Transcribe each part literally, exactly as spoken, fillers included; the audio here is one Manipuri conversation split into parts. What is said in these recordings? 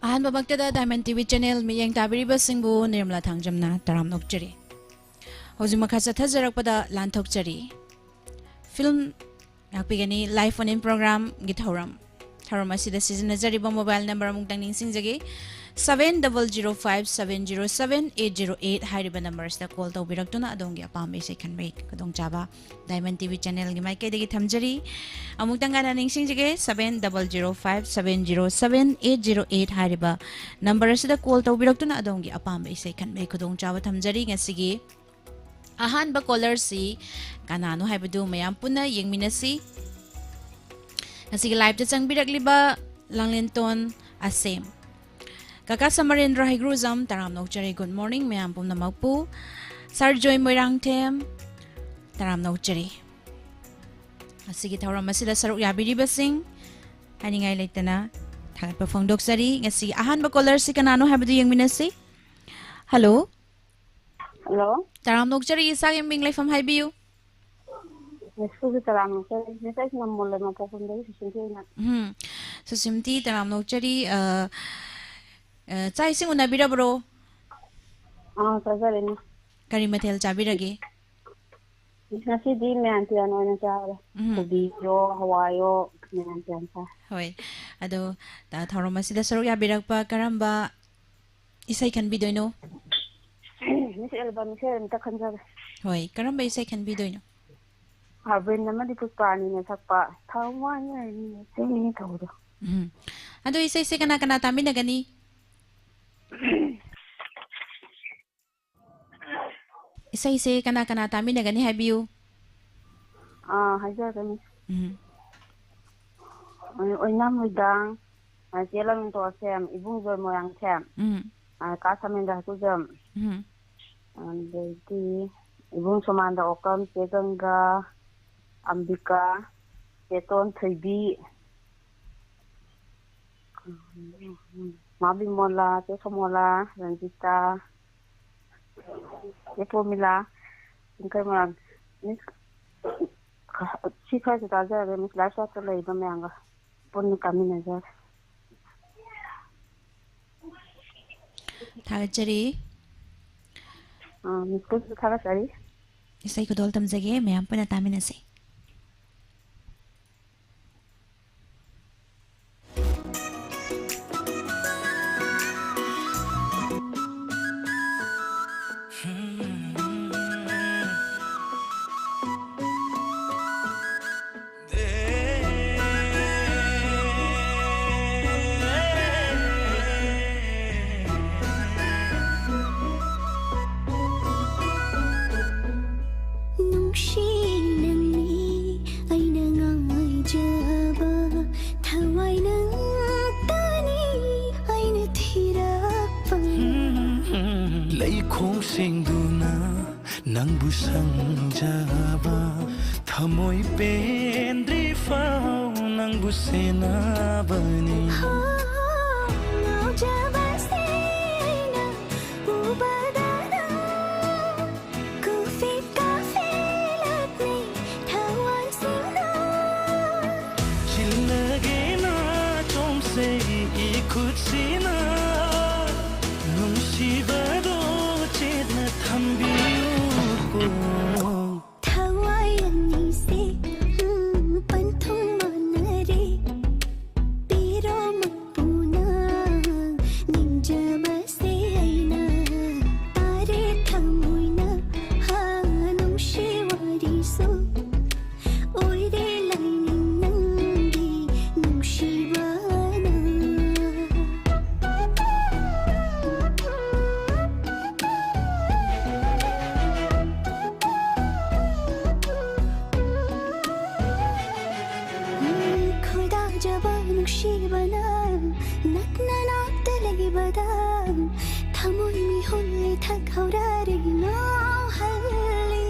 ꯑꯍꯥꯟꯕꯃꯛꯇꯗ Diamond T V channel ꯃꯤꯠꯌꯦꯡ ꯇꯥꯕꯤꯔꯤꯕꯁꯤꯡꯕꯨ ꯅꯤꯔꯃꯂꯥ ꯊꯥꯡꯖꯝꯅ ꯇꯔꯥꯝꯅ ꯑꯣꯛꯆꯔꯤ꯫ ꯍꯧꯖꯤꯛ ꯃꯈꯥ ꯆꯠꯊꯖꯔꯛꯄꯗ ꯂꯥꯟꯊꯣꯛꯆꯔꯤ꯫ Film ꯉꯥꯛꯄꯤꯒꯅꯤ꯫ Live phone-in program-ꯒꯤ ꯊꯧꯔꯝ꯫ ꯊꯧꯔꯝ ꯑꯁꯤꯗ ꯁꯤꯖꯤꯟꯅꯖꯔꯤꯕ mobile number ꯑꯃꯨꯛꯇꯪ ꯅꯤꯡꯁꯤꯡꯖꯒꯦ꯫ Seven double zero five seven zero seven eight zero eight ꯍꯥꯏꯔꯤꯕ number ꯑꯁꯤꯗ call ꯇꯧꯕꯤꯔꯛꯇꯨꯅ ꯑꯗꯣꯝꯒꯤ ꯑꯄꯥꯝꯕ ꯏꯁꯩ ꯈꯟꯕꯒꯤ ꯈꯨꯗꯣꯡꯆꯥꯕ Diamond T V channel-ꯒꯤ ꯃꯥꯏꯀꯩꯗꯒꯤ ꯊꯝꯖꯔꯤ꯫ ꯑꯃꯨꯛꯇꯪ ꯍꯟꯅ ꯅꯤꯡꯁꯤꯡꯖꯒꯦ, seven double zero five seven zero seven eight zero eight ꯍꯥꯏꯔꯤꯕ number ꯑꯁꯤꯗ call ꯇꯧꯕꯤꯔꯛꯇꯨꯅ ꯑꯗꯣꯝꯒꯤ ꯑꯄꯥꯝꯕ ꯏꯁꯩ ꯈꯟꯕꯒꯤ ꯈꯨꯗꯣꯡꯆꯥꯕ ꯊꯝꯖꯔꯤ꯫ ꯉꯁꯤꯒꯤ ꯑꯍꯥꯟꯕ caller-ꯁꯤ ꯀꯅꯥꯅꯣ ꯍꯥꯏꯕꯗꯨ ꯃꯌꯥꯝ ꯄꯨꯟꯅ ꯌꯦꯡꯃꯤꯟꯅꯁꯤ꯫ ꯉꯁꯤꯒꯤ live-ꯇ ꯆꯪꯕꯤꯔꯛꯂꯤꯕ ꯂꯥꯡꯂꯦꯟꯇꯣꯟ ꯑꯁꯦꯝ꯫ ꯀꯀꯥ ꯁꯃꯔꯦꯟꯗ꯭ꯔ ꯍꯩꯒ꯭ꯔꯨꯖꯝ, ꯇꯔꯥꯝꯅ ꯑꯣꯛꯆꯔꯤ꯫ Good morning ꯃꯌꯥꯝ ꯄꯨꯝꯅꯃꯛꯄꯨ꯫ Sir ꯖꯣꯏ ꯃꯣꯏꯔꯥꯡꯊꯦꯝ, ꯇꯔꯥꯝꯅ ꯑꯣꯛꯆꯔꯤ꯫ ꯉꯁꯤꯒꯤ ꯊꯧꯔꯝ ꯑꯁꯤꯗ ꯁꯔꯨꯛ ꯌꯥꯕꯤꯔꯤꯕꯁꯤꯡ ꯍꯥꯏꯅꯤꯡꯉꯥꯏ ꯂꯩꯇꯅ ꯊꯥꯒꯠꯄ ꯐꯣꯡꯗꯣꯛꯆꯔꯤ꯫ ꯉꯁꯤꯒꯤ ꯑꯍꯥꯟꯕ caller-ꯁꯤ ꯀꯅꯥꯅꯣ ꯍꯥꯏꯕꯗꯨ ꯌꯦꯡꯃꯤꯟꯅꯁꯤ꯫ Hello꯫ Hello꯫ ꯇꯔꯥꯝꯅ ꯑꯣꯛꯆꯔꯤ, ꯏꯁꯥꯒꯤ ꯃꯤꯡ ꯂꯩꯐꯝ ꯍꯥꯏꯕꯤꯌꯨ꯫ ꯉꯁꯤꯒꯤ ꯇꯔꯥꯝꯅ ꯑꯣꯛꯆꯔꯤ꯫ ꯉꯁꯥꯏ ꯅꯝꯕꯣꯜ ꯂꯩꯃ ꯄꯣꯛꯐꯝꯗꯒꯤ ꯁꯨꯁꯤꯟ ꯊꯣꯏꯅ꯫ ꯎꯝ, ꯁꯨꯁꯤꯝꯇꯤ, ꯇꯔꯥꯝꯅ ꯑꯣꯛꯆꯔꯤ꯫ ꯑ, ꯑ, ꯆꯥꯛ ꯏꯁꯤꯡ ꯎꯅꯕꯤꯔꯕ꯭ꯔꯣ? ꯑꯥ, ꯆꯥꯖꯔꯦꯅꯦ꯫ ꯀꯔꯤ ꯃꯊꯦꯜ ꯆꯥꯕꯤꯔꯒꯦ? ꯉꯁꯤꯗꯤ ꯃꯌꯥꯟ ꯇꯨꯌꯥꯟ ꯑꯣꯏꯅ ꯆꯥꯔꯦ꯫ ꯎꯝ꯫ ꯀꯣꯕꯤꯌꯣ, ꯍꯋꯥꯏꯌꯣ, ꯃꯌꯥꯟ ꯇꯨꯌꯥꯟ ꯆꯥꯔꯦ꯫ ꯍꯣꯏ, ꯑꯗꯣ, ꯇ-, ꯊꯧꯔꯝ ꯑꯁꯤꯗ ꯁꯔꯨꯛ ꯌꯥꯕꯤꯔꯛꯄ ꯀꯔꯝꯕ ꯏꯁꯩ ꯈꯟꯕꯤꯗꯣꯏꯅꯣ? Miss Album ꯏꯁꯩ ꯑꯝꯇ ꯈꯟꯖꯒꯦ꯫ ꯍꯣꯏ, ꯀꯔꯝꯕ ꯏꯁꯩ ꯈꯟꯕꯤꯗꯣꯏꯅꯣ? ꯑꯔꯕꯤꯟ ꯑꯃꯗꯤ ꯄꯨꯁꯄꯥ ꯑꯅꯤꯅ ꯁꯛꯄ ꯊꯋꯥꯏ ꯌꯥꯏꯕꯤ ꯏꯁꯩ ꯇꯧꯕꯗꯣ꯫ ꯎꯝ꯫ ꯑꯗꯣ ꯏꯁꯩꯁꯦ ꯀꯅꯥ ꯀꯅꯥ ꯇꯥꯃꯤꯟꯅꯒꯅꯤ? ꯏꯁꯩꯁꯦ ꯀꯅꯥ ꯀꯅꯥ ꯇꯥꯃꯤꯟꯅꯒꯅꯤ ꯍꯥꯏꯕꯤꯌꯨ꯫ ꯑꯥ, ꯍꯥꯏꯖꯔꯛꯀꯦ, Miss꯫ ꯎꯝ꯫ ꯑꯣꯏꯅꯥꯝ ꯃꯣꯏꯗꯥꯡ, ꯆꯦ ꯂꯝꯗꯣ ꯑꯁꯦꯝ, ꯏꯕꯨꯡ ꯖꯣꯏ ꯃꯣꯏꯔꯥꯡꯊꯦꯝ, ꯎꯝ꯫ ꯑ, ꯀꯥ ꯁꯃꯦꯟꯗ꯭ꯔ ꯍꯩꯀꯨꯖꯝ, ꯎꯝ꯫ ꯑꯗꯩꯗꯤ ꯏꯕꯨꯡ ꯁꯣꯃꯥꯟꯗ ꯑꯣꯀꯝ, ꯆꯦ ꯒꯪꯒꯥ, ꯑꯝꯕꯤꯀꯥ, ꯆꯦ ꯇꯣꯟ ꯊꯣꯏꯕꯤ, ꯃꯥ ꯕꯤꯃꯣꯂꯥ, ꯆꯦ ꯁꯣꯃꯣꯂꯥ, ꯔꯟꯖꯤꯇꯥ, ꯆꯦ ꯄ꯭ꯔꯣꯃꯤꯂꯥ, ꯆꯤꯡꯈꯩ ꯃꯣꯏꯔꯥꯡ꯫ Miss, ꯁꯤ ꯈꯔꯁꯨ ꯇꯥꯖꯔꯒꯦ, Miss, live chat-ꯇ ꯂꯩꯔꯤꯕ ꯃꯌꯥꯝꯒ ꯄꯨꯟꯅ ꯇꯥꯃꯤꯟꯅꯖꯔꯦ꯫ ꯊꯥꯒꯠꯆꯔꯤ꯫ ꯑꯥ, ꯃꯤꯁꯄꯨꯁꯨ ꯊꯥꯒꯠꯆꯔꯤ꯫ ꯏꯁꯩ ꯈꯨꯗꯣꯜ ꯇꯝꯖꯒꯦ, ꯃꯌꯥꯝ ꯄꯨꯟꯅ ꯇꯥꯃꯤꯟꯅꯁꯤ꯫ ꯅꯨꯡꯁꯤ ꯅꯪꯅꯤ ꯑꯩꯅ ꯉꯥꯏꯖꯕ, ꯊꯋꯥꯏ ꯅꯪꯇꯅꯤ ꯑꯩꯅ ꯊꯤꯔꯛꯄ꯫ ꯂꯩꯈꯣꯡ ꯁꯦꯡꯗꯨꯅ ꯅꯪꯕꯨ ꯁꯪꯖꯕ, ꯊꯃꯣꯏ ꯄꯦꯟꯗ꯭ꯔꯤ ꯐꯥꯎ ꯅꯪꯕꯨ ꯁꯦꯟꯅꯕꯅꯤ꯫ ꯉꯥꯎꯖꯕꯁꯦ ꯑꯩꯅ ꯎꯕꯗ ꯅꯪ ꯀꯨꯐꯤꯠ ꯀꯥꯐꯤꯂꯛꯅꯤ ꯊꯋꯥꯏꯁꯤꯡꯅ꯫ ꯆꯤꯜꯂꯒꯦ ꯅꯥꯆꯣꯝꯁꯦ ꯏꯈꯨꯠꯁꯤꯅ, ꯅꯨꯡꯁꯤꯕꯗꯣ ꯆꯦꯠꯅ ꯊꯝꯕꯤꯌꯨꯀꯣ꯫ ꯊꯋꯥꯏ ꯑꯅꯤꯁꯦ, ꯎꯝ, ꯄꯟꯊꯨꯡ ꯃꯥꯟꯅꯔꯦ꯫ ꯄꯤꯔꯣ ꯃꯄꯨꯅ ꯅꯤꯡꯖꯕꯁꯦ ꯑꯩꯅ ꯇꯥꯔꯦ ꯊꯃꯣꯏꯅ, ꯍꯥ, ꯅꯨꯡꯁꯤ ꯋꯥꯔꯤꯁꯨ ꯑꯣꯏꯔꯦ ꯂꯥꯏꯅꯤꯡ ꯅꯪꯒꯤ ꯅꯨꯡꯁꯤꯕꯅ꯫ ꯈꯣꯏꯗꯥꯖꯕ ꯅꯨꯡꯁꯤꯕꯅ ꯅꯛꯅ ꯅꯥꯛꯇ ꯂꯩꯕꯗ ꯊꯃꯣꯏ ꯃꯤꯍꯨꯜ ꯏꯊꯛ ꯍꯧꯔꯔꯤ ꯉꯥꯎꯍꯜꯂꯤ꯫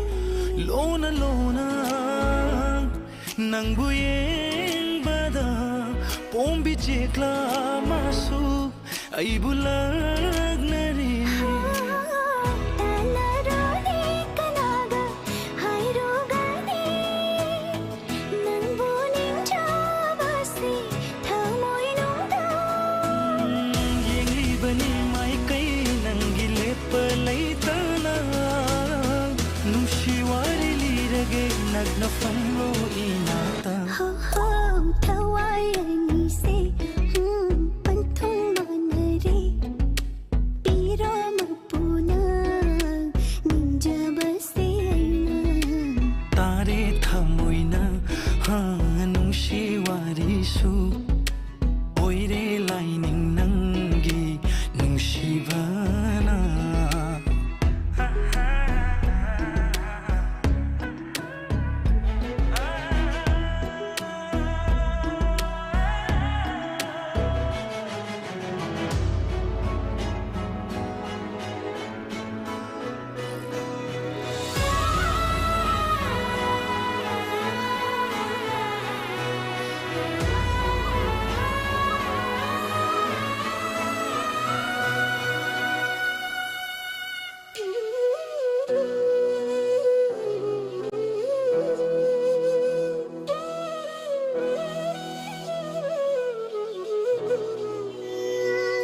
ꯂꯣꯟꯅ ꯂꯣꯟꯅ ꯅꯪꯕꯨ ꯌꯦꯡꯕꯗ ꯄꯣꯝꯕꯤ ꯆꯦꯛꯂꯥ ꯑꯃꯁꯨ ꯑꯩꯕꯨ ꯂꯛꯅꯔꯤ꯫ ꯇꯥꯟꯅꯔꯨꯅꯤ ꯀꯅꯥꯒ ꯍꯥꯏꯔꯨꯒꯅꯤ? ꯅꯪꯕꯨ ꯅꯤꯡꯖꯕꯁꯤ ꯊꯃꯣꯏꯅꯨꯡꯗ꯫ ꯌꯦꯡꯂꯤꯕꯅꯤ ꯃꯥꯏꯀꯩ ꯅꯐꯝꯂꯣ ꯏꯅꯥꯛꯇ꯫ ꯍꯣ ꯍꯣ, ꯊꯋꯥꯏ ꯑꯅꯤꯁꯦ, ꯎꯝ, ꯄꯟꯊꯨꯡ ꯃꯥꯟꯅꯔꯦ꯫ ꯄꯤꯔꯝꯃꯨ ꯅꯪ ꯅꯤꯡꯖꯕꯁꯦ ꯑꯩꯅ꯫ ꯇꯥꯔꯦ ꯊꯃꯣꯏꯅ, ꯍꯥ, ꯅꯨꯡꯁꯤ ꯋꯥꯔꯤꯁꯨ꯫ ꯑꯣꯏꯔꯦ ꯂꯥꯏꯅꯤꯡ ꯅꯪꯒꯤ ꯅꯨꯡꯁꯤꯕꯅ꯫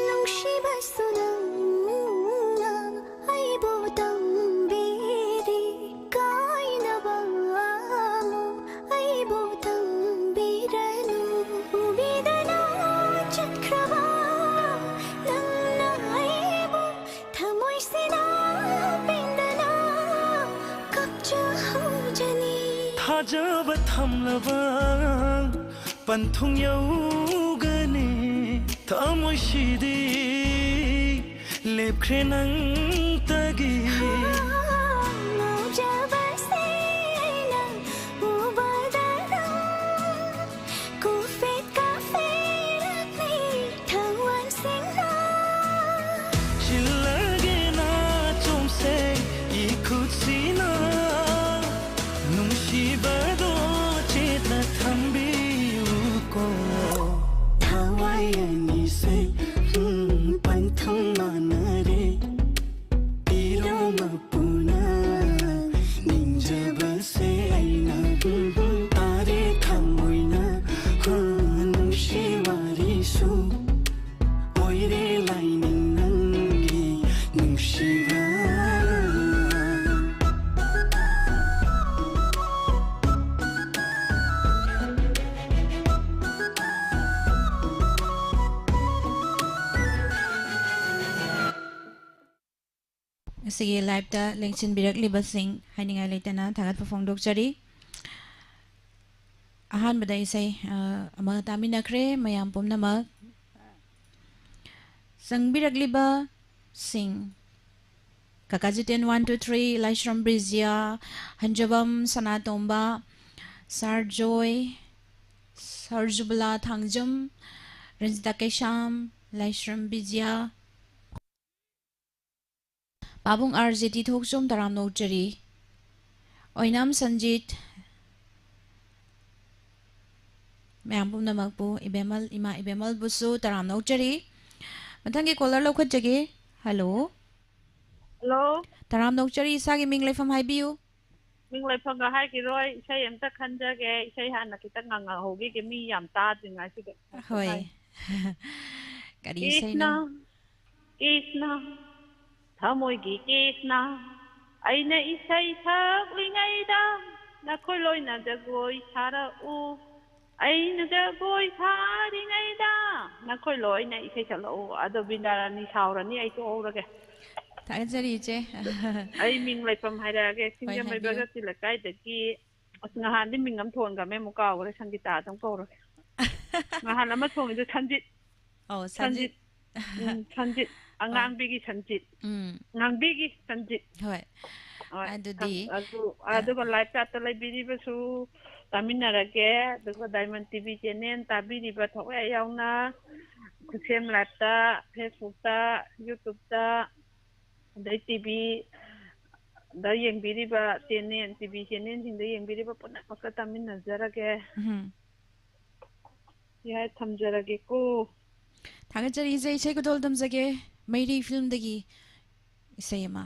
ꯅꯨꯡꯁꯤꯕꯁꯨ ꯅꯪꯅ ꯑꯩꯕꯨ ꯇꯝꯕꯤꯔꯤ꯫ ꯀꯥꯏꯅꯕ ꯑꯃꯨꯛ ꯑꯩꯕꯨ ꯇꯝꯕꯤꯔꯅꯨ꯫ ꯎꯕꯤꯗꯅ ꯆꯠꯈ꯭ꯔꯕ ꯅꯪꯅ ꯑꯩꯕꯨ ꯊꯃꯣꯏꯁꯤꯅ ꯄꯦꯟꯗꯅ ꯀꯞꯆꯍꯧꯖꯅꯤ꯫ ꯊꯥꯖꯕ ꯊꯝꯂꯕ ꯄꯟꯊꯨꯡ ꯌꯧꯒꯅꯤ꯫ ꯊꯃꯣꯏꯁꯤꯗꯤ ꯂꯦꯞꯈ꯭ꯔꯦ ꯅꯪꯇꯒꯤ꯫ ꯉꯥꯎꯖꯕꯁꯦ ꯑꯩꯅ ꯎꯕꯗ ꯅꯪ ꯀꯨꯐꯦꯠ ꯀꯥꯐꯦꯔꯛꯂꯤ ꯊꯋꯥꯟꯁꯤꯡꯅ꯫ ꯆꯤꯜꯂꯒꯦ ꯅꯥꯆꯣꯝꯁꯦ ꯏꯈꯨꯠꯁꯤꯅ꯫ ꯅꯨꯡꯁꯤꯕꯗꯣ ꯆꯦꯠꯅ ꯊꯝꯕꯤꯌꯨꯀꯣ꯫ ꯊꯋꯥꯏ ꯑꯅꯤꯁꯦ, ꯎꯝ, ꯄꯟꯊꯨꯡ ꯃꯥꯟꯅꯔꯦ꯫ ꯄꯤꯔꯝꯃꯨ ꯅꯪ ꯅꯤꯡꯖꯕꯁꯦ ꯑꯩꯅ꯫ ꯎꯝ, ꯇꯥꯔꯦ ꯊꯃꯣꯏꯅ, ꯍꯥ, ꯅꯨꯡꯁꯤ ꯋꯥꯔꯤꯁꯨ꯫ ꯑꯣꯏꯔꯦ ꯂꯥꯏꯅꯤꯡ ꯅꯪꯒꯤ ꯅꯨꯡꯁꯤꯕ꯫ ꯁꯤꯒꯤ live-ꯇ ꯂꯦꯡꯁꯤꯟꯕꯤꯔꯛꯂꯤꯕꯁꯤꯡ ꯍꯥꯏꯅꯤꯡꯉꯥꯏ ꯂꯩꯇꯅ ꯊꯥꯒꯠꯄ ꯐꯣꯡꯗꯣꯛꯆꯔꯤ꯫ ꯑꯍꯥꯟꯕꯗ ꯏꯁꯩ, ꯑ, ꯑꯃ ꯇꯥꯃꯤꯟꯅꯈ꯭ꯔꯦ ꯃꯌꯥꯝ ꯄꯨꯝꯅꯃꯛ꯫ ꯆꯪꯕꯤꯔꯛꯂꯤꯕꯁꯤꯡ, ꯀꯀꯥ ꯖꯤꯇꯦꯟ one two three, ꯂꯥꯏꯁ꯭ꯔꯝ ꯕ꯭ꯔꯤꯖꯤꯌꯥ, ꯍꯟꯖꯕꯝ ꯁꯅꯥꯇꯣꯝꯕ, ꯁꯥꯔ ꯖꯣꯏ, ꯁꯥꯔ ꯖꯨꯕꯂꯥ ꯊꯥꯡꯖꯝ, ꯔꯟꯖꯤꯇꯥ ꯀꯩꯁꯥꯝ, ꯂꯥꯏꯁ꯭ꯔꯝ ꯕꯤꯖꯤꯌꯥ, ꯄꯥꯕꯨꯡ ꯑꯥꯔ ꯖꯦ ꯇꯤ ꯊꯣꯛꯆꯣꯝ, ꯇꯔꯥꯝꯅ ꯑꯣꯛꯆꯔꯤ꯫ ꯑꯣꯏꯅꯥꯝ ꯁꯟꯖꯤꯠ, ꯃꯌꯥꯝ ꯄꯨꯝꯅꯃꯛꯄꯨ, ꯏꯕꯦꯝꯃꯜ, ꯏꯃꯥ ꯏꯕꯦꯝꯃꯜꯕꯨꯁꯨ ꯇꯔꯥꯝꯅ ꯑꯣꯛꯆꯔꯤ꯫ ꯃꯊꯪꯒꯤ caller ꯂꯧꯈꯠꯆꯒꯦ꯫ ꯍꯜꯂꯣ꯫ ꯍꯜꯂꯣ꯫ ꯇꯔꯥꯝꯅ ꯑꯣꯛꯆꯔꯤ, ꯏꯁꯥꯒꯤ ꯃꯤꯡ ꯂꯩꯐꯝ ꯍꯥꯏꯕꯤꯌꯨ꯫ ꯃꯤꯡ ꯂꯩꯐꯝꯒ ꯍꯥꯏꯈꯤꯔꯣꯏ, ꯏꯁꯩ ꯑꯝꯇ ꯈꯟꯖꯒꯦ, ꯏꯁꯩ ꯍꯥꯟꯅ ꯈꯤꯇꯪ ꯉꯪꯍꯧꯈꯤꯒꯦ, ꯃꯤ ꯌꯥꯝ ꯇꯥꯗ꯭ꯔꯤꯉꯩꯁꯤꯗ꯫ ꯍꯣꯏ꯫ ꯀꯔꯤ ꯏꯁꯩꯅꯣ? ꯀ꯭ꯔꯤꯁꯅ, ꯀ꯭ꯔꯤꯁꯅ, ꯊꯃꯣꯏꯒꯤ ꯀ꯭ꯔꯤꯁꯅ, ꯑꯩꯅ ꯏꯁꯩ ꯁꯛꯂꯤꯉꯩꯗ ꯅꯈꯣꯏ ꯂꯣꯏꯅ ꯖꯒꯣꯏ ꯁꯥꯔꯛꯎ꯫ ꯑꯩꯅ ꯖꯒꯣꯏ ꯁꯥꯔꯤꯉꯩꯗ ꯅꯈꯣꯏ ꯂꯣꯏꯅ ꯏꯁꯩ ꯁꯛꯂꯛꯎ꯫ ꯑꯗꯣ ꯕꯤꯟꯗ꯭ꯌꯥꯔꯥꯅꯤ ꯁꯥꯎꯔꯅꯤ, ꯑꯩ ꯇꯣꯛꯍꯧꯔꯒꯦ꯫ ꯊꯥꯒꯠꯆꯔꯤ, ꯏꯆꯦ꯫ ꯑꯩ ꯃꯤꯡ ꯂꯩꯐꯝ ꯍꯥꯏꯔꯛꯑꯒꯦ, ꯍꯣꯏ, ꯁꯤꯡꯖꯃꯩ ꯍꯥꯏꯕꯤꯌꯨ꯫ ꯕꯒꯁꯤ ꯂꯩꯀꯥꯏꯗꯒꯤ꯫ ꯑꯁ, ꯉꯍꯥꯟꯗꯤ ꯃꯤꯡ ꯑꯃ ꯊꯣꯟꯈ꯭ꯔꯃꯦ, ꯑꯃꯨꯛ ꯀꯥꯎꯈ꯭ꯔꯦ, ꯁꯪꯒꯤꯇꯥ ꯑꯗꯨꯝ ꯀꯧꯔꯒꯦ꯫ ꯉꯍꯥꯟ ꯑꯃ ꯊꯣꯡꯉꯤꯗꯣ ꯁꯟꯖꯤꯠ꯫ ꯑꯧ, ꯁꯟꯖꯤꯠ꯫ ꯁꯟꯖꯤꯠ꯫ ꯎꯝ, ꯁꯟꯖꯤꯠ꯫ ꯍꯣꯏ꯫ ꯑꯉꯥꯡꯕꯤꯒꯤ ꯁꯟꯖꯤꯠ꯫ ꯎꯝ꯫ ꯉꯥꯡꯕꯤꯒꯤ ꯁꯟꯖꯤꯠ꯫ ꯍꯣꯏ꯫ ꯍꯣꯏ꯫ ꯑꯗꯨꯗꯤ, ꯁꯟ-, ꯑꯗꯨ, ꯑ, ꯑꯗꯨꯒ live chat-ꯇ ꯂꯩꯕꯤꯔꯤꯕꯁꯨ ꯇꯥꯃꯤꯟꯅꯔꯒꯦ꯫ ꯑꯗꯨꯒ Diamond T V channel ꯇꯥꯕꯤꯔꯤꯕ ꯊꯋꯥꯏ ꯌꯥꯎꯅ ꯈꯨꯠꯁꯦꯝ live-ꯇ, Facebook-ꯇ, YouTube-ꯇ, ꯑꯗꯩ T V-ꯗ ꯌꯦꯡꯕꯤꯔꯤꯕ channel, T V channel-ꯁꯤꯡꯗ ꯌꯦꯡꯕꯤꯔꯤꯕ ꯄꯨꯝꯅꯃꯛꯇ ꯇꯥꯃꯤꯟꯅꯖꯔꯒꯦ꯫ ꯎꯝ꯫ ꯌꯥꯏ, ꯊꯝꯖꯔꯒꯦꯀꯣ꯫ ꯊꯥꯒꯠꯆꯔꯤ, ꯏꯆꯦ꯫ ꯏꯁꯩ ꯈꯨꯗꯣꯜ ꯇꯝꯖꯒꯦ, ꯃꯩꯔꯤ film-ꯗꯒꯤ ꯏꯁꯩ ꯑꯃ꯫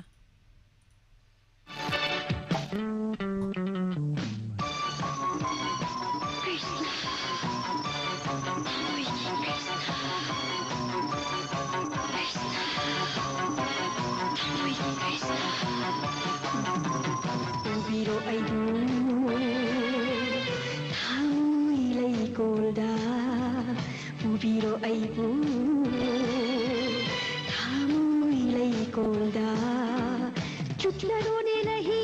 ꯄꯨꯕꯤꯔꯣ ꯑꯩꯕꯨ ꯊꯥꯃꯣꯏ ꯂꯩꯀꯣꯜꯗ, ꯄꯨꯕꯤꯔꯣ ꯑꯩꯕꯨ ꯊꯥꯃꯣꯏ ꯂꯩꯀꯣꯜꯗ꯫ ꯆꯨꯞꯂꯔꯣꯅꯦ ꯂꯩꯍꯤ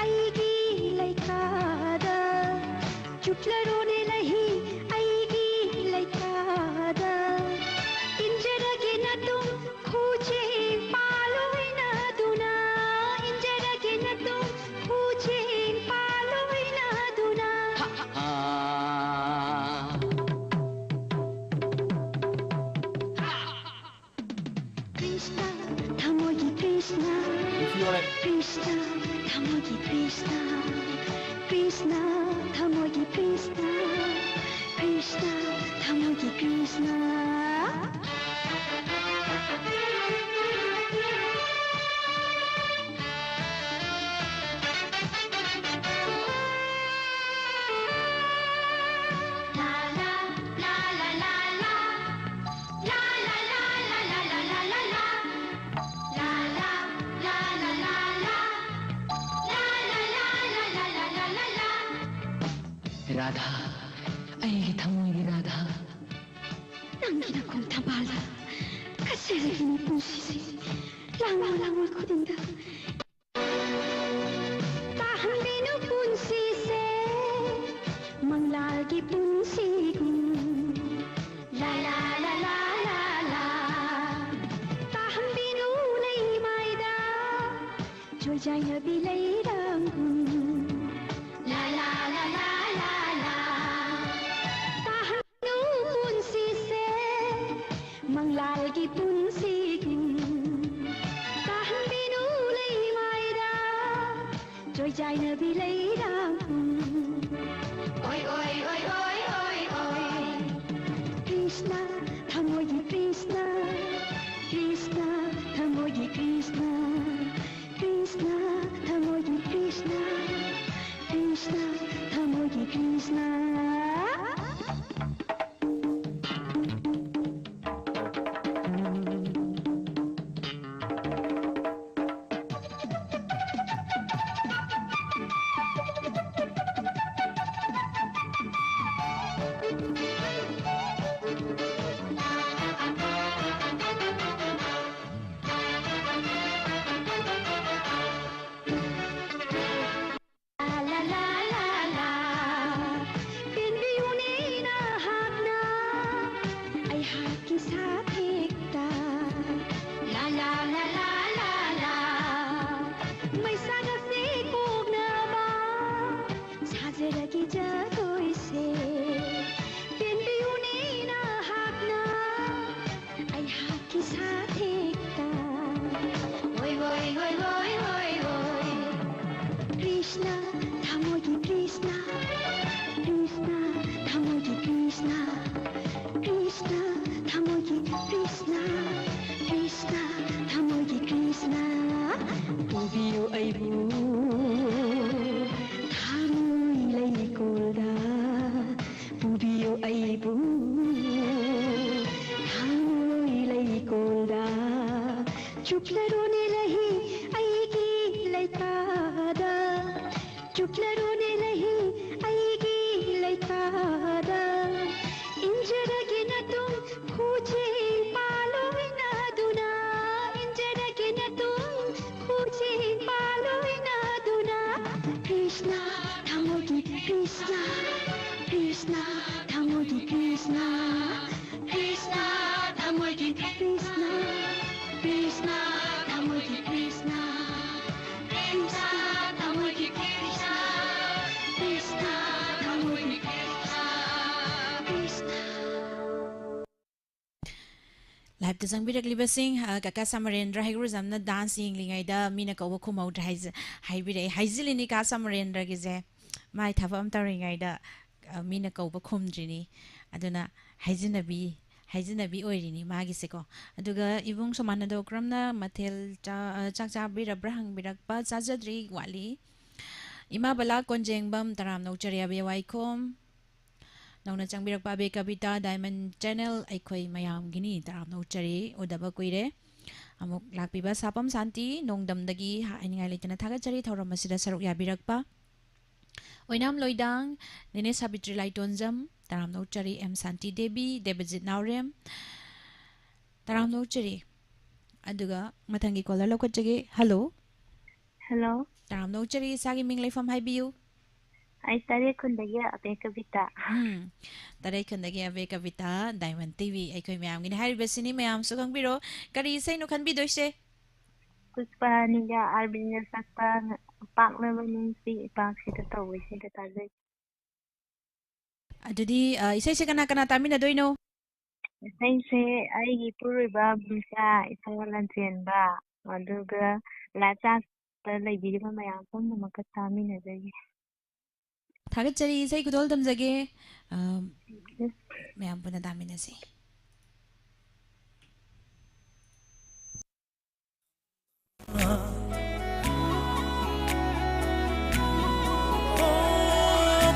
ꯑꯩꯒꯤ ꯂꯩꯀꯥꯗ, ꯆꯨꯞꯂꯔꯣꯅꯦ ꯂꯩꯍꯤ ꯑꯩꯒꯤ ꯂꯩꯀꯥꯗ꯫ ꯏꯟꯖꯔꯒꯦ ꯅꯇꯨꯡ ꯈꯨꯖꯦꯡ ꯄꯥꯜ ꯑꯣꯏꯅꯗꯨꯅ, ꯏꯟꯖꯔꯒꯦ ꯅꯇꯨꯡ ꯈꯨꯖꯦꯡ ꯄꯥꯜ ꯑꯣꯏꯅꯗꯨꯅ꯫ ꯀ꯭ꯔꯤꯁꯅ, ꯊꯃꯣꯏꯒꯤ ꯀ꯭ꯔꯤꯁꯅ꯫ ꯅꯨꯄꯤ ꯑꯣꯏꯔꯦ꯫ ꯀ꯭ꯔꯤꯁꯅ, ꯊꯃꯣꯏꯒꯤ ꯀ꯭ꯔꯤꯁꯅ꯫ ꯀ꯭ꯔꯤꯁꯅ, ꯊꯃꯣꯏꯒꯤ ꯀ꯭ꯔꯤꯁꯅ꯫ ꯀ꯭ꯔꯤꯁꯅ, ꯊꯃꯣꯏꯒꯤ ꯀ꯭ꯔꯤꯁꯅ꯫ ꯔꯥꯙꯥ, ꯑꯩꯒꯤ ꯊꯃꯣꯏꯒꯤ ꯔꯥꯙꯥ꯫ ꯅꯪꯒꯤ ꯅꯈꯣꯡ ꯊꯝꯕꯥꯜꯗ ꯀꯠꯆꯔꯒꯦ ꯄꯨꯟꯁꯤꯁꯦ꯫ ꯂꯥꯡꯉꯣ, ꯂꯥꯡꯉꯣ ꯈꯨꯗꯤꯡꯗ꯫ ꯇꯥꯍꯟꯕꯤꯅꯨ ꯄꯨꯟꯁꯤꯁꯦ ꯃꯪꯂꯥꯜꯒꯤ ꯄꯨꯟꯁꯤꯒꯨꯝ꯫ ꯂꯥ ꯂꯥ ꯂꯥ ꯂꯥ ꯂꯥ ꯂꯥ꯫ ꯇꯥꯍꯟꯕꯤꯅꯨ ꯂꯩꯃꯥꯏꯗ ꯆꯣꯏꯖꯥꯏꯅꯕꯤ ꯂꯩꯔꯥꯡꯒꯨꯝ꯫ ꯂꯥ ꯂꯥ ꯂꯥ ꯂꯥ ꯂꯥ ꯂꯥ꯫ ꯇꯥꯍꯟꯕꯤꯅꯨ ꯄꯨꯟꯁꯤꯁꯦ ꯃꯪꯂꯥꯜꯒꯤ ꯄꯨꯟꯁꯤꯒꯨꯝ꯫ ꯇꯥꯍꯟꯕꯤꯅꯨ ꯂꯩꯃꯥꯏꯗ ꯆꯣꯏꯖꯥꯏꯅꯕꯤ ꯂꯩꯔꯥꯡꯒꯨꯝ꯫ ꯑꯣꯏ ꯑꯣꯏ ꯑꯣꯏ ꯑꯣꯏ ꯑꯣꯏ ꯑꯣꯏ꯫ ꯀ꯭ꯔꯤꯁꯅ, ꯊꯃꯣꯏꯒꯤ ꯀ꯭ꯔꯤꯁꯅ꯫ ꯀ꯭ꯔꯤꯁꯅ, ꯊꯃꯣꯏꯒꯤ ꯀ꯭ꯔꯤꯁꯅ꯫ ꯀ꯭ꯔꯤꯁꯅ, ꯊꯃꯣꯏꯒꯤ ꯀ꯭ꯔꯤꯁꯅ꯫ ꯀ꯭ꯔꯤꯁꯅ, ꯊꯃꯣꯏꯒꯤ ꯀ꯭ꯔꯤꯁꯅ꯫ ꯁꯥꯊꯦꯛꯇ ꯂꯥ ꯂꯥ ꯂꯥ ꯂꯥ ꯂꯥ ꯂꯥ ꯃꯩꯁꯥꯒꯁꯦ ꯀꯣꯛꯅꯕ ꯁꯥꯖꯔꯒꯦ ꯖꯒꯣꯏꯁꯦ ꯄꯦꯟꯕꯤꯌꯨꯅꯦ ꯅꯍꯥꯛꯅ ꯑꯩꯍꯥꯛꯀꯤ ꯁꯥꯊꯦꯛꯇ ꯍꯣꯏ ꯍꯣꯏ ꯍꯣꯏ ꯍꯣꯏ ꯍꯣꯏ ꯍꯣꯏ ꯀ꯭ꯔꯤꯁꯅ ꯊꯃꯣꯏꯒꯤ ꯀ꯭ꯔꯤꯁꯅ ꯀ꯭ꯔꯤꯁꯅ ꯊꯃꯣꯏꯒꯤ ꯀ꯭ꯔꯤꯁꯅ ꯀ꯭ꯔꯤꯁꯅ ꯊꯃꯣꯏꯒꯤ ꯀ꯭ꯔꯤꯁꯅ ꯀ꯭ꯔꯤꯁꯅ ꯊꯃꯣꯏꯒꯤ ꯀ꯭ꯔꯤꯁꯅ ꯄꯨꯕꯤꯌꯨ ꯑꯩꯕꯨ ꯊꯃꯣꯏ ꯂꯩꯀꯣꯜꯗ ꯄꯨꯕꯤꯌꯨ ꯑꯩꯕꯨ ꯊꯃꯣꯏ ꯂꯩꯀꯣꯜꯗ ꯆꯨꯞꯂꯔꯣꯅꯦ ꯂꯩ ꯑꯩꯒꯤ ꯂꯩꯇꯥꯗ ꯆꯨꯞꯂꯔꯣꯅꯦ ꯂꯩ ꯑꯩꯒꯤ ꯂꯩꯇꯥꯗ ꯏꯟꯖꯔꯒꯦ ꯅꯇꯨꯡ ꯈꯨꯖꯦꯡ ꯄꯥꯜꯂꯣꯏꯅꯗꯨꯅ ꯏꯟꯖꯔꯒꯦ ꯅꯇꯨꯡ ꯈꯨꯖꯦꯡ ꯄꯥꯜꯂꯣꯏꯅꯗꯨꯅ ꯀ꯭ꯔꯤꯁꯅ ꯊꯃꯣꯏꯒꯤ ꯀ꯭ꯔꯤꯁꯅ ꯀ꯭ꯔꯤꯁꯅ ꯊꯃꯣꯏꯒꯤ ꯀ꯭ꯔꯤꯁꯅ ꯀ꯭ꯔꯤꯁꯅ ꯊꯃꯣꯏꯒꯤ ꯀ꯭ꯔꯤꯁꯅ ꯀ꯭ꯔꯤꯁꯅ ꯊꯃꯣꯏꯒꯤ ꯀ꯭ꯔꯤꯁꯅ ꯀ꯭ꯔꯤꯁꯅ ꯊꯃꯣꯏꯒꯤ ꯀ꯭ꯔꯤꯁꯅ ꯀ꯭ꯔꯤꯁꯅ ꯊꯃꯣꯏꯒꯤ ꯀ꯭ꯔꯤꯁꯅ ꯀ꯭ꯔꯤꯁꯅ ꯂꯥꯏꯞꯇ ꯆꯪꯕꯤꯔꯛꯂꯤꯕꯁꯤꯡ, ꯑ, ꯀꯀꯥ ꯁꯃꯔꯦꯟꯗ꯭ꯔ ꯍꯩꯒ꯭ꯔꯨꯖꯝꯅ ꯗꯥꯟꯁ ꯌꯦꯡꯂꯤꯉꯩꯗ ꯃꯤꯅ ꯀꯧꯕ ꯈꯨꯝꯍꯧꯗ꯭ꯔꯦ ꯍꯥꯏꯖ-, ꯍꯥꯏꯕꯤꯔꯛꯑꯦ꯫ ꯍꯥꯏꯖꯤꯜꯂꯤꯅꯤ ꯀꯥ ꯁꯃꯔꯦꯟꯗ꯭ꯔꯒꯤꯁꯦ꯫ ꯃꯥꯏ ꯊꯕꯛ ꯑꯃ ꯇꯧꯔꯤꯉꯩꯗ, ꯑ, ꯃꯤꯅ ꯀꯧꯕ ꯈꯨꯝꯗ꯭ꯔꯤꯅꯤ꯫ ꯑꯗꯨꯅ ꯍꯥꯏꯖꯤꯟꯅꯕꯤ, ꯍꯥꯏꯖꯤꯟꯅꯕꯤ ꯑꯣꯏꯔꯤꯅꯤ ꯃꯥꯒꯤꯁꯦꯀꯣ꯫ ꯑꯗꯨꯒ ꯏꯕꯨꯡ ꯁꯣꯃꯥꯅꯟꯗ ꯎꯀ꯭ꯔꯝꯅ ꯃꯊꯦꯜ ꯆꯥ-, ꯑ, ꯆꯥꯛ ꯆꯥꯕꯤꯔꯕ꯭ꯔꯥ ꯍꯪꯕꯤꯔꯛꯄ, ꯆꯥꯖꯗ꯭ꯔꯤ, ꯋꯥꯠꯂꯤ꯫ ꯏꯃꯥ ꯕꯂꯥ ꯀꯣꯟꯖꯦꯡꯕꯝ, ꯇꯔꯥꯝꯅ ꯑꯣꯛꯆꯔꯤ ꯑꯕꯦ ꯋꯥꯏꯈꯣꯝ꯫ ꯅꯧꯅ ꯆꯪꯕꯤꯔꯛꯄ ꯑꯕꯦ ꯀꯕꯤꯇꯥ ꯗꯥꯏꯃꯟ ꯆꯦꯅꯦꯜ ꯑꯩꯈꯣꯏ ꯃꯌꯥꯝꯒꯤꯅꯤ꯫ ꯇꯔꯥꯝꯅ ꯑꯣꯛꯆꯔꯤ, ꯎꯗꯕ ꯀꯨꯏꯔꯦ꯫ ꯑꯃꯨꯛ ꯂꯥꯛꯄꯤꯕ ꯁꯥꯄꯝ ꯁꯥꯟꯇꯤ ꯅꯣꯡꯗꯝꯗꯒꯤ ꯍꯥꯏꯅꯤꯡꯉꯥꯏ ꯂꯩꯇꯅ ꯊꯥꯒꯠꯆꯔꯤ ꯊꯧꯔꯝ ꯑꯁꯤꯗ ꯁꯔꯨꯛ ꯌꯥꯕꯤꯔꯛꯄ꯫ ꯑꯣꯏꯅꯥꯝ ꯂꯣꯏꯗꯥꯡ, ꯅꯦꯅꯦ ꯁꯥꯕꯤꯇ꯭ꯔꯤ ꯂꯥꯏꯇꯣꯟꯖꯝ, ꯇꯔꯥꯝꯅ ꯑꯣꯛꯆꯔꯤ꯫ ꯑꯦꯝ ꯁꯥꯟꯇꯤ ꯗꯦꯕꯤ, ꯗꯦꯕꯖꯤꯠ ꯅꯥꯎꯔꯦꯝ, ꯇꯔꯥꯝꯅ ꯑꯣꯛꯆꯔꯤ꯫ ꯑꯗꯨꯒ ꯃꯊꯪꯒꯤ ꯀꯣꯂꯔ ꯂꯧꯈꯠꯆꯒꯦ꯫ ꯍꯜꯂꯣ꯫ ꯍꯜꯂꯣ꯫ ꯇꯔꯥꯝꯅ ꯑꯣꯛꯆꯔꯤ, ꯏꯁꯥꯒꯤ ꯃꯤꯡ ꯂꯩꯐꯝ ꯍꯥꯏꯕꯤꯌꯨ꯫ ꯑꯩ ꯇꯔꯦꯠ ꯈꯨꯟꯗꯒꯤ ꯑꯕꯦ ꯀꯕꯤꯇꯥ꯫ ꯎꯝ, ꯇꯔꯦꯠ ꯈꯨꯟꯗꯒꯤ ꯑꯕꯦ ꯀꯕꯤꯇꯥ, ꯗꯥꯏꯃꯟ ꯇꯤꯚꯤ ꯑꯩꯈꯣꯏ ꯃꯌꯥꯝꯒꯤꯅꯤ ꯍꯥꯏꯔꯤꯕꯁꯤꯅꯤ꯫ ꯃꯌꯥꯝꯁꯨ ꯈꯪꯕꯤꯔꯣ꯫ ꯀꯔꯤ ꯏꯁꯩꯅꯣ ꯈꯟꯕꯤꯗꯣꯏꯁꯦ? ꯄꯨꯁꯄꯥꯅꯤꯒ ꯑꯥꯔꯕꯤꯟꯒ ꯁꯛꯄ ꯄꯥꯛꯂꯕ ꯅꯨꯡꯁꯤ ꯏꯄꯥꯛꯁꯤꯗ ꯇꯧꯕ ꯏꯁꯩꯗ ꯇꯥꯖꯩ꯫ ꯑꯗꯨꯗꯤ, ꯑ, ꯏꯁꯩꯁꯦ ꯀꯅꯥ ꯀꯅꯥ ꯇꯥꯃꯤꯟꯅꯗꯣꯏꯅꯣ? ꯏꯁꯩꯁꯦ ꯑꯩꯒꯤ ꯏꯄꯨꯔꯣꯏꯕ ꯕꯨꯡꯁꯥ, ꯏꯆꯥ ꯂꯟꯆꯦꯟꯕ, ꯑꯗꯨꯒ live chat ꯇ ꯂꯩꯕꯤꯔꯤꯕ ꯃꯌꯥꯝ ꯄꯨꯝꯅꯃꯛꯀ ꯇꯥꯃꯤꯟꯅꯖꯒꯦ꯫ ꯊꯥꯒꯠꯆꯔꯤ, ꯏꯁꯩ ꯈꯨꯗꯣꯜ ꯇꯝꯖꯒꯦ꯫ ꯑ, ꯃꯌꯥꯝ ꯄꯨꯟꯅ ꯇꯥꯃꯤꯟꯅꯁꯤ꯫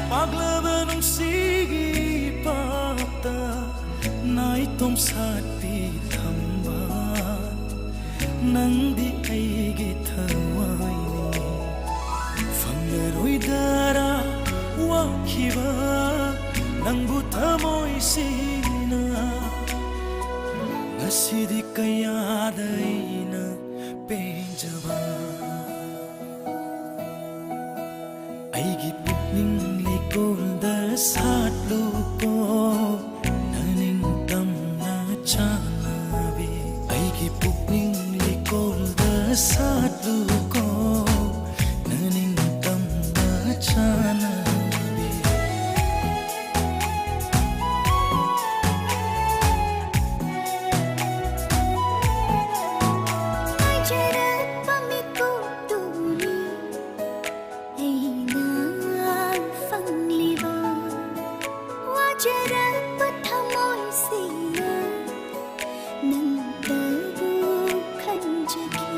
ꯄꯥꯛꯂꯕ ꯅꯨꯡꯁꯤꯒꯤ ꯄꯥꯛꯇ ꯅꯥꯏꯇꯣꯝ ꯁꯥꯠꯄꯤ ꯊꯝꯕ, ꯅꯪꯗꯤ ꯑꯩꯒꯤ ꯊꯋꯥꯏꯅꯤ꯫ ꯐꯪꯂꯔꯣꯏꯗꯔꯥ ꯋꯥꯈꯤꯕ ꯅꯪꯕꯨ ꯊꯃꯣꯏꯁꯤꯅ? ꯉꯁꯤꯗꯤ ꯀꯌꯥꯗ ꯑꯩꯅ ꯄꯦꯟꯖꯕ꯫ ꯑꯩꯒꯤ ꯄꯨꯛꯅꯤꯡ ꯂꯩꯀꯣꯜꯗ ꯁꯥꯠꯂꯨꯀꯣ, ꯅꯅꯤꯡꯇꯝꯅ ꯆꯥꯟꯅꯕꯤ꯫ ꯑꯩꯒꯤ ꯄꯨꯛꯅꯤꯡ ꯂꯩꯀꯣꯜꯗ ꯁꯥꯠꯂꯨꯀꯣ, ꯅꯅꯤꯡꯇꯝꯅ ꯆꯥꯟꯅꯕꯤ꯫ ꯍꯥꯏꯖꯔꯛꯄ ꯃꯤꯀꯨꯞꯇꯨꯅꯤ ꯑꯩꯅ ꯐꯪꯂꯤꯕ꯫ ꯋꯥꯖꯔꯛꯄ ꯊꯃꯣꯏꯁꯤꯅ ꯅꯪꯇꯕꯨ ꯈꯟꯖꯈꯤ꯫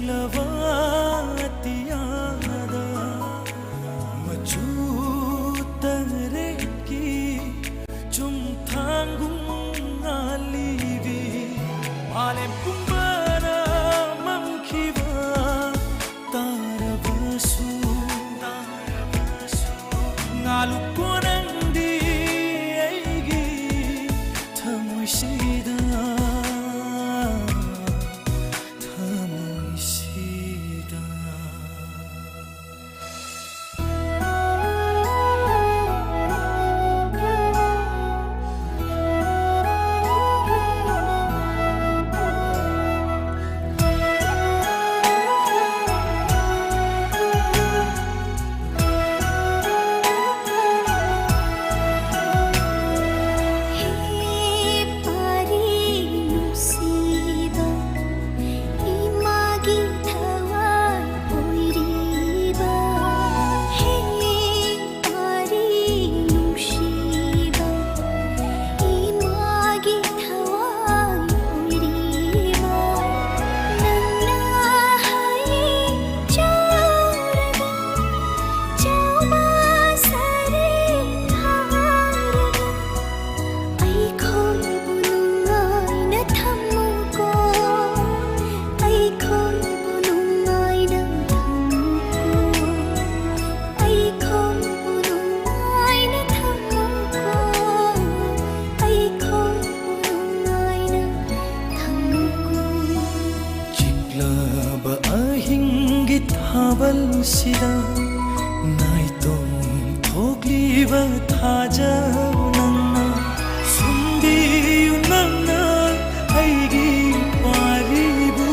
ꯂꯕ ꯑꯇꯤꯌꯥꯗ ꯃꯆꯨ ꯇꯔꯦꯠꯀꯤ ꯆꯨꯝꯊꯥꯡꯒꯨꯝ ꯉꯥꯜꯂꯤꯕꯤ ꯃꯥꯂꯦꯝ ꯄꯨꯝꯕꯅ ꯃꯝꯈꯤꯕ ꯇꯥꯔꯕꯁꯨ, ꯉꯥꯜꯂꯨꯀꯣ ꯅꯪꯗꯤ ꯑꯩꯒꯤ ꯊꯃꯣꯏꯁꯤꯗ, ꯊꯃꯣꯏꯁꯤꯗ꯫ ꯑꯩꯈꯣꯏꯕꯨ ꯅꯨꯡꯉꯥꯏꯅ ꯊꯝꯃꯨꯀꯣ, ꯑꯩꯈꯣꯏꯕꯨ ꯅꯨꯡꯉꯥꯏꯅ ꯊꯝꯃꯨꯀꯣ, ꯑꯩꯈꯣꯏꯕꯨ ꯅꯨꯡꯉꯥꯏꯅ ꯊꯝꯃꯨꯀꯣ, ꯑꯩꯈꯣꯏꯕꯨ ꯅꯨꯡꯉꯥꯏꯅ ꯊꯝꯃꯨꯀꯣ꯫ ꯆꯤꯛꯂꯕ ꯑꯍꯤꯡꯒꯤ ꯊꯥꯕꯜꯁꯤꯗ ꯅꯥꯏꯇꯣꯝ ꯊꯣꯛꯂꯤꯕ ꯊꯥꯖ ꯅꯪꯅ ꯁꯨꯝꯕꯤꯌꯨ ꯅꯪꯅ ꯑꯩꯒꯤ ꯄꯥꯔꯤꯕꯨ꯫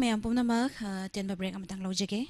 ꯃꯌꯥꯝ ꯄꯨꯝꯅꯃꯛ, ꯑ, ꯑꯇꯦꯟꯕ break ꯑꯃꯇꯪ ꯂꯧꯖꯒꯦ꯫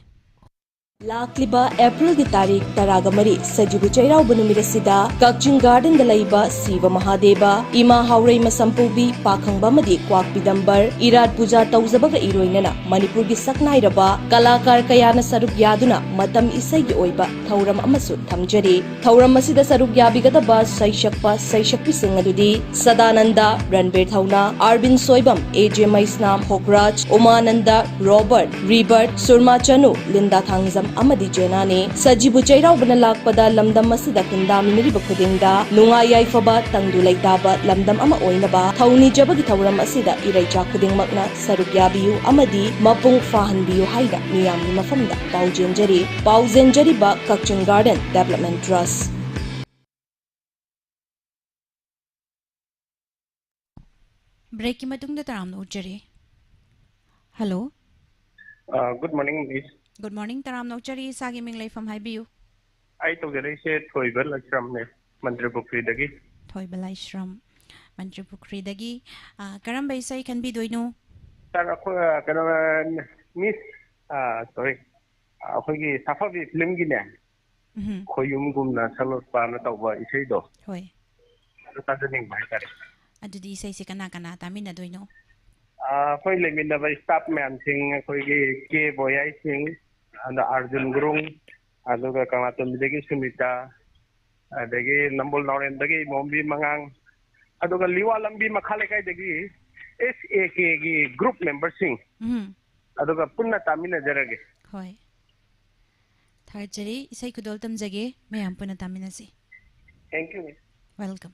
ꯂꯥꯛꯂꯤꯕ ꯑꯦꯄ꯭ꯔꯤꯜꯒꯤ ꯇꯥꯔꯤꯛ ꯇꯔꯥꯒ ꯃꯔꯤ, ꯁꯖꯤꯕꯨ ꯆꯩꯔꯥꯎꯕ ꯅꯨꯃꯤꯠ ꯑꯁꯤꯗ ꯀꯛꯆꯤꯡ ꯒꯥꯔꯗꯦꯟꯗ ꯂꯩꯕ ꯁꯤꯕ ꯃꯍꯥꯗꯦꯕ, ꯏꯃꯥ ꯍꯥꯎꯔꯩ ꯃꯁꯝꯄꯨꯕꯤ, ꯄꯥꯈꯪꯕ ꯑꯃꯗꯤ ꯀ꯭ꯋꯥꯛ ꯄꯤꯗꯝꯕꯔ ꯏꯔꯥꯠ ꯄꯨꯖꯥ ꯇꯧꯖꯕꯒ ꯏꯔꯣꯏꯅꯅ ꯃꯅꯤꯄꯨꯔꯒꯤ ꯁꯛꯅꯥꯏꯔꯕ ꯀꯂꯥꯀꯥꯔ ꯀꯌꯥꯅ ꯁꯔꯨꯛ ꯌꯥꯗꯨꯅ ꯃꯇꯝ ꯏꯁꯩꯒꯤ ꯑꯣꯏꯕ ꯊꯧꯔꯝ ꯑꯃꯁꯨ ꯊꯝꯖꯔꯤ꯫ ꯊꯧꯔꯝ ꯑꯁꯤꯗ ꯁꯔꯨꯛ ꯌꯥꯕꯤꯒꯗꯕ ꯁꯩꯁꯛꯄ ꯁꯩꯁꯛꯄꯤꯁꯤꯡ ꯑꯗꯨꯗꯤ ꯁꯗꯥꯅꯟꯗ, ꯔꯟꯕꯤꯔ ꯊꯧꯅꯥ, ꯑꯥꯔꯕꯤꯟ ꯁꯣꯏꯕꯝ, ꯑꯦ ꯖꯦ ꯃꯩꯁꯅꯥꯝ, ꯍꯣꯛꯔꯥꯖ, ꯎꯃꯥꯅꯟꯗ, ꯔꯣꯕꯔꯠ, ꯔꯤꯕꯔꯠ, ꯁꯨꯔꯃꯥ ꯆꯅꯨ, ꯂꯤꯟꯗꯥ ꯊꯥꯡꯖꯝ ꯑꯃꯗꯤ ꯖꯦꯅꯥꯅꯤ꯫ ꯁꯖꯤꯕꯨ ꯆꯩꯔꯥꯎꯕꯅ ꯂꯥꯛꯄꯗ ꯂꯝꯗꯝ ꯑꯁꯤꯗ ꯈꯨꯟꯗꯥꯃꯤꯟꯅꯔꯤꯕ ꯈꯨꯗꯤꯡꯗ ꯅꯨꯡꯉꯥꯏ ꯌꯥꯏꯐꯕ, ꯇꯪꯗꯨ ꯂꯩꯇꯥꯕ ꯂꯝꯗꯝ ꯑꯃ ꯑꯣꯏꯅꯕ ꯊꯧꯅꯤꯖꯕꯒꯤ ꯊꯧꯔꯝ ꯑꯁꯤꯗ ꯏꯔꯩꯆꯥ ꯈꯨꯗꯤꯡꯃꯛꯅ ꯁꯔꯨꯛ ꯌꯥꯕꯤꯌꯨ ꯑꯃꯗꯤ ꯃꯄꯨꯡ ꯐꯥꯍꯟꯕꯤꯌꯨ ꯍꯥꯏꯅ ꯃꯤꯌꯥꯝꯒꯤ ꯃꯐꯝꯗ ꯄꯥꯎꯖꯦꯟꯖꯔꯤ꯫ ꯄꯥꯎꯖꯦꯟꯖꯔꯤꯕ ꯀꯛꯆꯤꯡ ꯒꯥꯔꯗꯦꯟ ꯗꯦꯕꯂꯞꯃꯦꯟ ꯇ꯭ꯔꯁ꯫ ꯕ꯭ꯔꯦꯛꯀꯤ ꯃꯇꯨꯡꯗ ꯇꯔꯥꯝꯅ ꯑꯣꯛꯆꯔꯤ꯫ ꯍꯜꯂꯣ꯫ ꯑ, good morning, miss꯫ Good morning, ꯇꯔꯥꯝꯅ ꯑꯣꯛꯆꯔꯤ꯫ ꯏꯁꯥꯒꯤ ꯃꯤꯡ, ꯂꯩꯐꯝ ꯍꯥꯏꯕꯤꯌꯨ꯫ ꯑꯩ ꯇꯧꯖꯔꯛꯏꯁꯦ ꯊꯣꯏꯕ ꯂꯥꯏꯁ꯭ꯔꯝꯅꯦ, ꯃꯟꯇ꯭ꯔꯤ ꯄꯨꯈ꯭ꯔꯤꯗꯒꯤ꯫ ꯊꯣꯏꯕ ꯂꯥꯏꯁ꯭ꯔꯝ, ꯃꯟꯇ꯭ꯔꯤ ꯄꯨꯈ꯭ꯔꯤꯗꯒꯤ꯫ ꯑ, ꯀꯔꯝꯕ ꯏꯁꯩ ꯈꯟꯕꯤꯗꯣꯏꯅꯣ? ꯁꯥꯔ, ꯑꯩꯈꯣꯏ, ꯑ, ꯀꯩꯅꯣ, ꯑ, ꯃꯤꯁ, ꯑ, sorry, ꯑꯩꯈꯣꯏꯒꯤ ꯁꯥꯐꯕꯤ ꯐꯤꯂꯝꯒꯤꯅꯦ, ꯎꯝ꯫ ꯈꯣꯌꯨꯝꯒꯨꯝꯅ ꯁꯛꯂꯛꯄꯅ ꯇꯧꯕ ꯏꯁꯩꯗꯣ꯫ ꯍꯣꯏ꯫ ꯑꯗꯨ ꯇꯥꯖꯅꯤꯡꯕ ꯍꯥꯏꯇꯥꯔꯦ꯫ ꯑꯗꯨꯗꯤ ꯏꯁꯩꯁꯦ ꯀꯅꯥ ꯀꯅꯥ ꯇꯥꯃꯤꯟꯅꯗꯣꯏꯅꯣ? ꯑꯥ, ꯑꯩꯈꯣꯏ ꯂꯩꯃꯤꯟꯅꯕ staff ꯃꯌꯥꯝꯁꯤꯡ, ꯑꯩꯈꯣꯏꯒꯤ ꯀꯦ ꯕꯣꯌꯥꯏꯁꯤꯡ, ꯑꯗ ꯑꯥꯔꯖꯨꯟ ꯒꯨꯔꯨꯡ, ꯑꯗꯨꯒ ꯀꯪꯂꯥꯇꯣꯝꯕꯤꯗꯒꯤ ꯁꯨꯅꯤꯇꯥ, ꯑꯗꯒꯤ ꯅꯝꯕꯣꯜ ꯅꯥꯎꯔꯦꯝꯗꯒꯤ ꯏꯃꯣꯝꯕꯤ ꯃꯉꯥꯡ, ꯑꯗꯨꯒ ꯂꯤꯋꯥ ꯂꯝꯕꯤ ꯃꯈꯥ ꯂꯩꯀꯥꯏꯗꯒꯤ ꯑꯦꯁ ꯑꯦ ꯀꯦꯒꯤ group memberꯁꯤꯡ, ꯎꯝ꯫ ꯑꯗꯨꯒ ꯄꯨꯟꯅ ꯇꯥꯃꯤꯟꯅꯖꯔꯒꯦ꯫ ꯍꯣꯏ꯫ ꯊꯥꯒꯠꯆꯔꯤ꯫ ꯏꯁꯩ ꯈꯨꯗꯣꯜ ꯇꯝꯖꯒꯦ꯫ ꯃꯌꯥꯝ ꯄꯨꯟꯅ ꯇꯥꯃꯤꯟꯅꯁꯤ꯫ Thank you, miss. Welcome.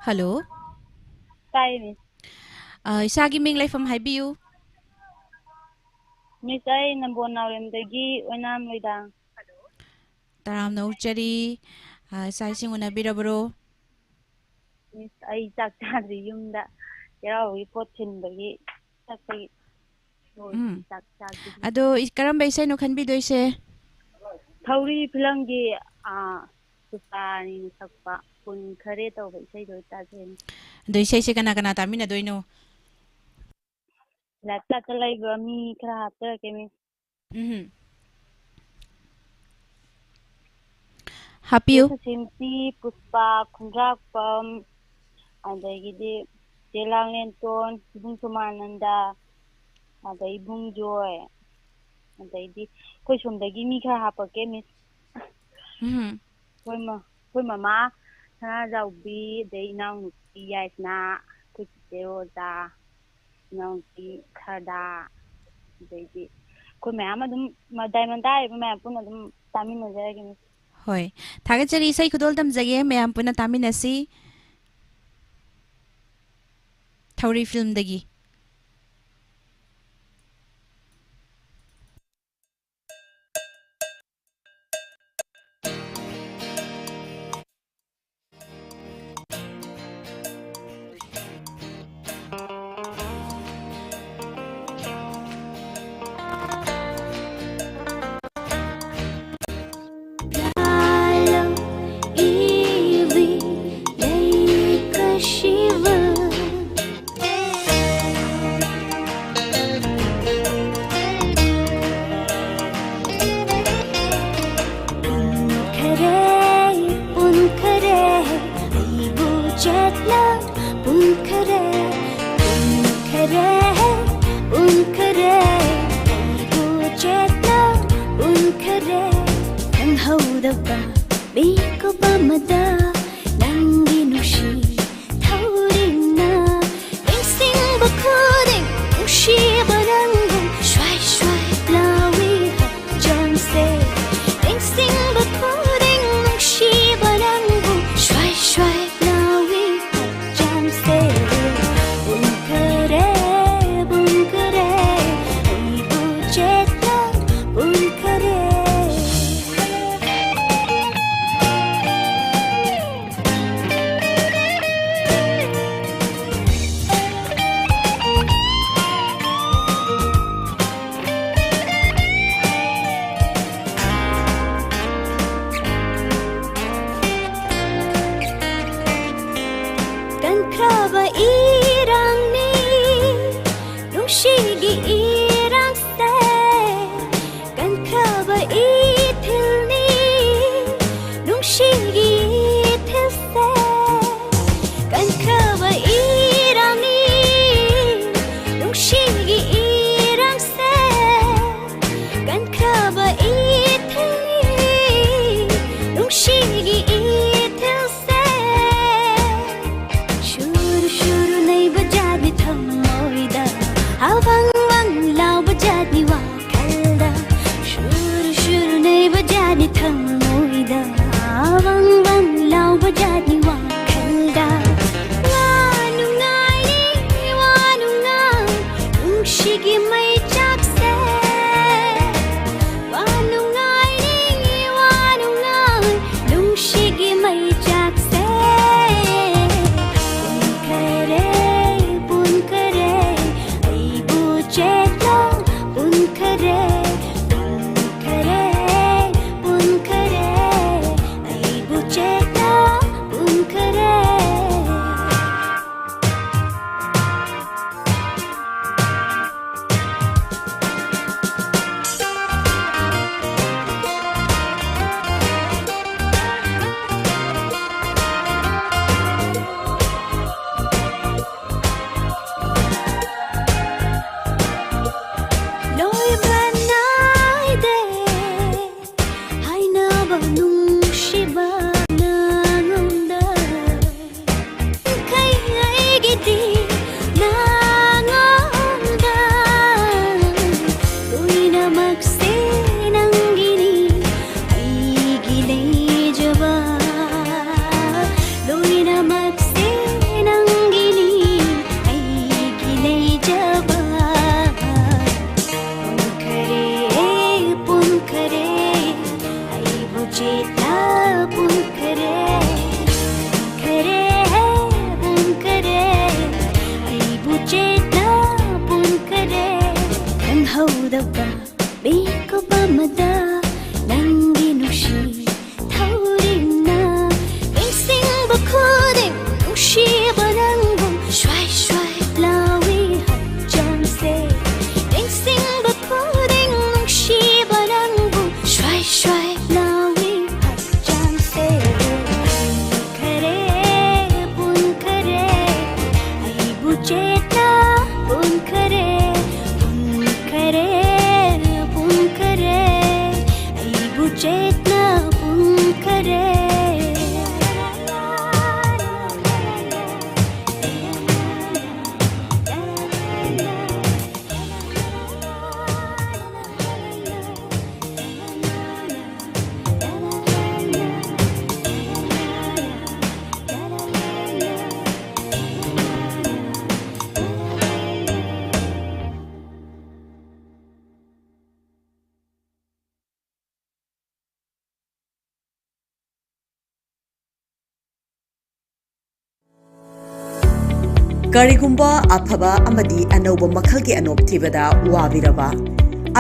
Hello. ꯇꯥꯏ, ꯃꯤꯁ꯫ ꯑ, ꯏꯁꯥꯒꯤ ꯃꯤꯡ, ꯂꯩꯐꯝ ꯍꯥꯏꯕꯤꯌꯨ꯫ ꯃꯤꯁ, ꯑꯩ ꯅꯝꯕꯣꯜ ꯅꯥꯎꯔꯦꯝꯗꯒꯤ ꯑꯣꯏꯅꯥꯝ ꯂꯣꯏꯗꯥꯡ꯫ ꯇꯔꯥꯝꯅ ꯑꯣꯛꯆꯔꯤ꯫ ꯑ, ꯆꯥꯛ ꯏꯁꯤꯡ ꯎꯅꯕꯤꯔꯕ꯭ꯔꯣ? ꯃꯤꯁ, ꯑꯩ ꯆꯥꯛ ꯆꯥꯗ꯭ꯔꯤ, ꯌꯨꯝꯗ ꯆꯩꯔꯥꯎꯕꯒꯤ ꯄꯣꯠ ꯊꯤꯟꯕꯒꯤ ꯆꯠꯄꯒꯤ꯫ ꯎꯝ꯫ ꯆꯥꯛ ꯆꯥꯗ꯭ꯔꯤ꯫ ꯑꯗꯣ ꯏ-, ꯀꯔꯝꯕ ꯏꯁꯩꯅꯣ ꯈꯟꯕꯤꯗꯣꯏꯁꯦ? ꯊꯧꯔꯤ ꯐꯤꯂꯝꯒꯤ, ꯑꯥ, ꯄꯨꯁꯄꯥꯅꯤꯅ ꯁꯛꯄ ꯄꯨꯟ ꯈꯔꯦ ꯇꯧꯕ ꯏꯁꯩꯗꯣ ꯑꯣꯏ ꯇꯥꯖꯩ꯫ ꯑꯗꯣ ꯏꯁꯩꯁꯦ ꯀꯅꯥ ꯀꯅꯥ ꯇꯥꯃꯤꯟꯅꯗꯣꯏꯅꯣ? ꯂꯥꯏꯞ ꯆꯥꯠꯇ ꯂꯩꯕ ꯃꯤ ꯈꯔ ꯍꯥꯞꯆꯔꯛꯀꯦ, ꯃꯤꯁ꯫ ꯎꯝ꯫ ꯍꯥꯞꯄꯤꯌꯨ꯫ ꯆꯦ ꯁꯨꯁꯤꯟꯇꯤ, ꯄꯨꯁꯄꯥ, ꯈꯨꯟꯗ꯭ꯔꯥꯛꯄꯝ, ꯑꯗꯒꯤꯗꯤ ꯆꯦ ꯂꯥꯡꯂꯦꯟꯇꯣꯟ, ꯏꯕꯨꯡ ꯁꯣꯃꯥꯅꯟꯗ, ꯑꯗꯩ ꯏꯕꯨꯡ ꯖꯣꯏ, ꯑꯗꯩꯗꯤ ꯑꯩꯈꯣꯏ ꯁꯣꯝꯗꯒꯤ ꯃꯤ ꯈꯔ ꯍꯥꯞꯄꯛꯀꯦ, ꯃꯤꯁ꯫ ꯎꯝ꯫ ꯑꯩꯈꯣꯏ ꯃ-, ꯑꯩꯈꯣꯏ ꯃꯃꯥ ꯁꯅꯥꯖꯥꯎꯕꯤ, ꯑꯗꯩ ꯏꯅꯥꯎꯅꯨꯄꯤ ꯌꯥꯏꯁꯅꯥ, ꯑꯩꯈꯣꯏ ꯆꯤꯆꯦ ꯔꯣꯖꯥ, ꯏꯅꯥꯎꯅꯨꯄꯤ ꯈꯔꯗꯥ, ꯑꯗꯩꯗꯤ ꯑꯩꯈꯣꯏ ꯃꯌꯥꯝ ꯑꯗꯨꯝ, ꯃ-, ꯗꯥꯏꯃꯟ ꯇꯥꯔꯤꯕ ꯃꯌꯥꯝ ꯄꯨꯟꯅ ꯑꯗꯨꯝ ꯇꯥꯃꯤꯟꯅꯖꯔꯒꯦ, ꯃꯤꯁ꯫ ꯍꯣꯏ, ꯊꯥꯒꯠꯆꯔꯤ꯫ ꯏꯁꯩ ꯈꯨꯗꯣꯜ ꯇꯝꯖꯒꯦ, ꯃꯌꯥꯝ ꯄꯨꯟꯅ ꯇꯥꯃꯤꯟꯅꯁꯤ꯫ ꯊꯧꯔꯤ ꯐꯤꯂꯝꯗꯒꯤ꯫ ꯎꯟꯈꯔꯦ, ꯎꯟꯈꯔꯦ, ꯑꯩꯕꯨ ꯆꯦꯠꯅ ꯎꯟꯈꯔꯦ, ꯎꯟꯈꯔꯦ, ꯎꯟꯈꯔꯦ, ꯑꯩꯕꯨ ꯆꯦꯠꯅ ꯎꯟꯈꯔꯦ꯫ ꯈꯪꯍꯧꯗꯕ ꯃꯤꯀꯨꯞ ꯑꯃꯗ ꯅꯪꯒꯤ ꯅꯨꯡꯁꯤ ꯊꯧꯔꯤꯅ ꯅꯤꯡꯁꯤꯡꯕ ꯈꯨꯗꯤꯡ ꯅꯨꯡꯁꯤꯕ ꯅꯪꯕꯨ ꯁ꯭ꯋꯥꯏ ꯁ꯭ꯋꯥꯏ ꯂꯥꯎꯏ ꯍꯛꯆꯥꯡꯁꯦ꯫ ꯅꯤꯡꯁꯤꯡꯕ ꯈꯨꯗꯤꯡ ꯅꯨꯡꯁꯤꯕ ꯅꯪꯕꯨ ꯁ꯭ꯋꯥꯏ ꯁ꯭ꯋꯥꯏ ꯂꯥꯎꯏ꯫ ꯅꯨꯡꯁꯤꯒꯤ ꯏꯊꯤꯜꯁꯦ ꯀꯟꯈ꯭ꯔꯕ ꯏꯔꯥꯡꯅꯤ, ꯅꯨꯡꯁꯤꯒꯤ ꯏꯔꯥꯡꯁꯦ ꯀꯟꯈ꯭ꯔꯕ ꯏꯊꯤꯜꯅꯤ, ꯅꯨꯡꯁꯤꯒꯤ ꯏꯊꯤꯜꯁꯦ ꯁꯨꯔꯨ ꯁꯨꯔꯨ ꯅꯩꯕ ꯖꯥꯠꯅꯤ ꯊꯃꯣꯏꯗ, ꯑꯋꯪ ꯋꯪ ꯂꯥꯎꯕ ꯖꯥꯠꯅꯤ ꯋꯥꯈꯜꯗ, ꯁꯨꯔꯨ ꯁꯨꯔꯨ ꯅꯩꯕ ꯖꯥꯠꯅꯤ ꯊꯃꯣꯏꯗ, ꯑꯋꯪ ꯋꯪ ꯂꯥꯎꯕ ꯖꯥꯠꯅꯤ ꯋꯥꯈꯜꯗ꯫ ꯋꯥ ꯅꯨꯡꯉꯥꯏꯔꯤ, ꯋꯥ ꯅꯨꯡꯉꯥꯏ, ꯅꯨꯡꯁꯤꯒꯤ ꯃꯩ ꯆꯥꯛꯁꯦ꯫ ꯋꯥ ꯅꯨꯡꯉꯥꯏꯔꯤ, ꯋꯥ ꯅꯨꯡꯉꯥꯏ, ꯅꯨꯡꯁꯤꯒꯤ ꯃꯩ ꯆꯥꯛꯁꯦ꯫ ꯄꯨꯟꯈꯔꯦ, ꯄꯨꯟꯈꯔꯦ, ꯑꯩꯕꯨ ꯆꯦꯠꯂꯣ꯫ ꯄꯨꯟꯈꯔꯦ, ꯄꯨꯟꯈꯔꯦ, ꯄꯨꯟꯈꯔꯦ, ꯑꯩꯕꯨ ꯆꯦꯠꯂꯣ꯫ ꯀꯔꯤꯒꯨꯝꯕ ꯑꯐꯕ ꯑꯃꯗꯤ ꯑꯅꯧꯕ ꯃꯈꯜꯒꯤ ꯑꯅꯣꯞ ꯊꯤꯕꯗ ꯋꯥꯕꯤꯔꯕ?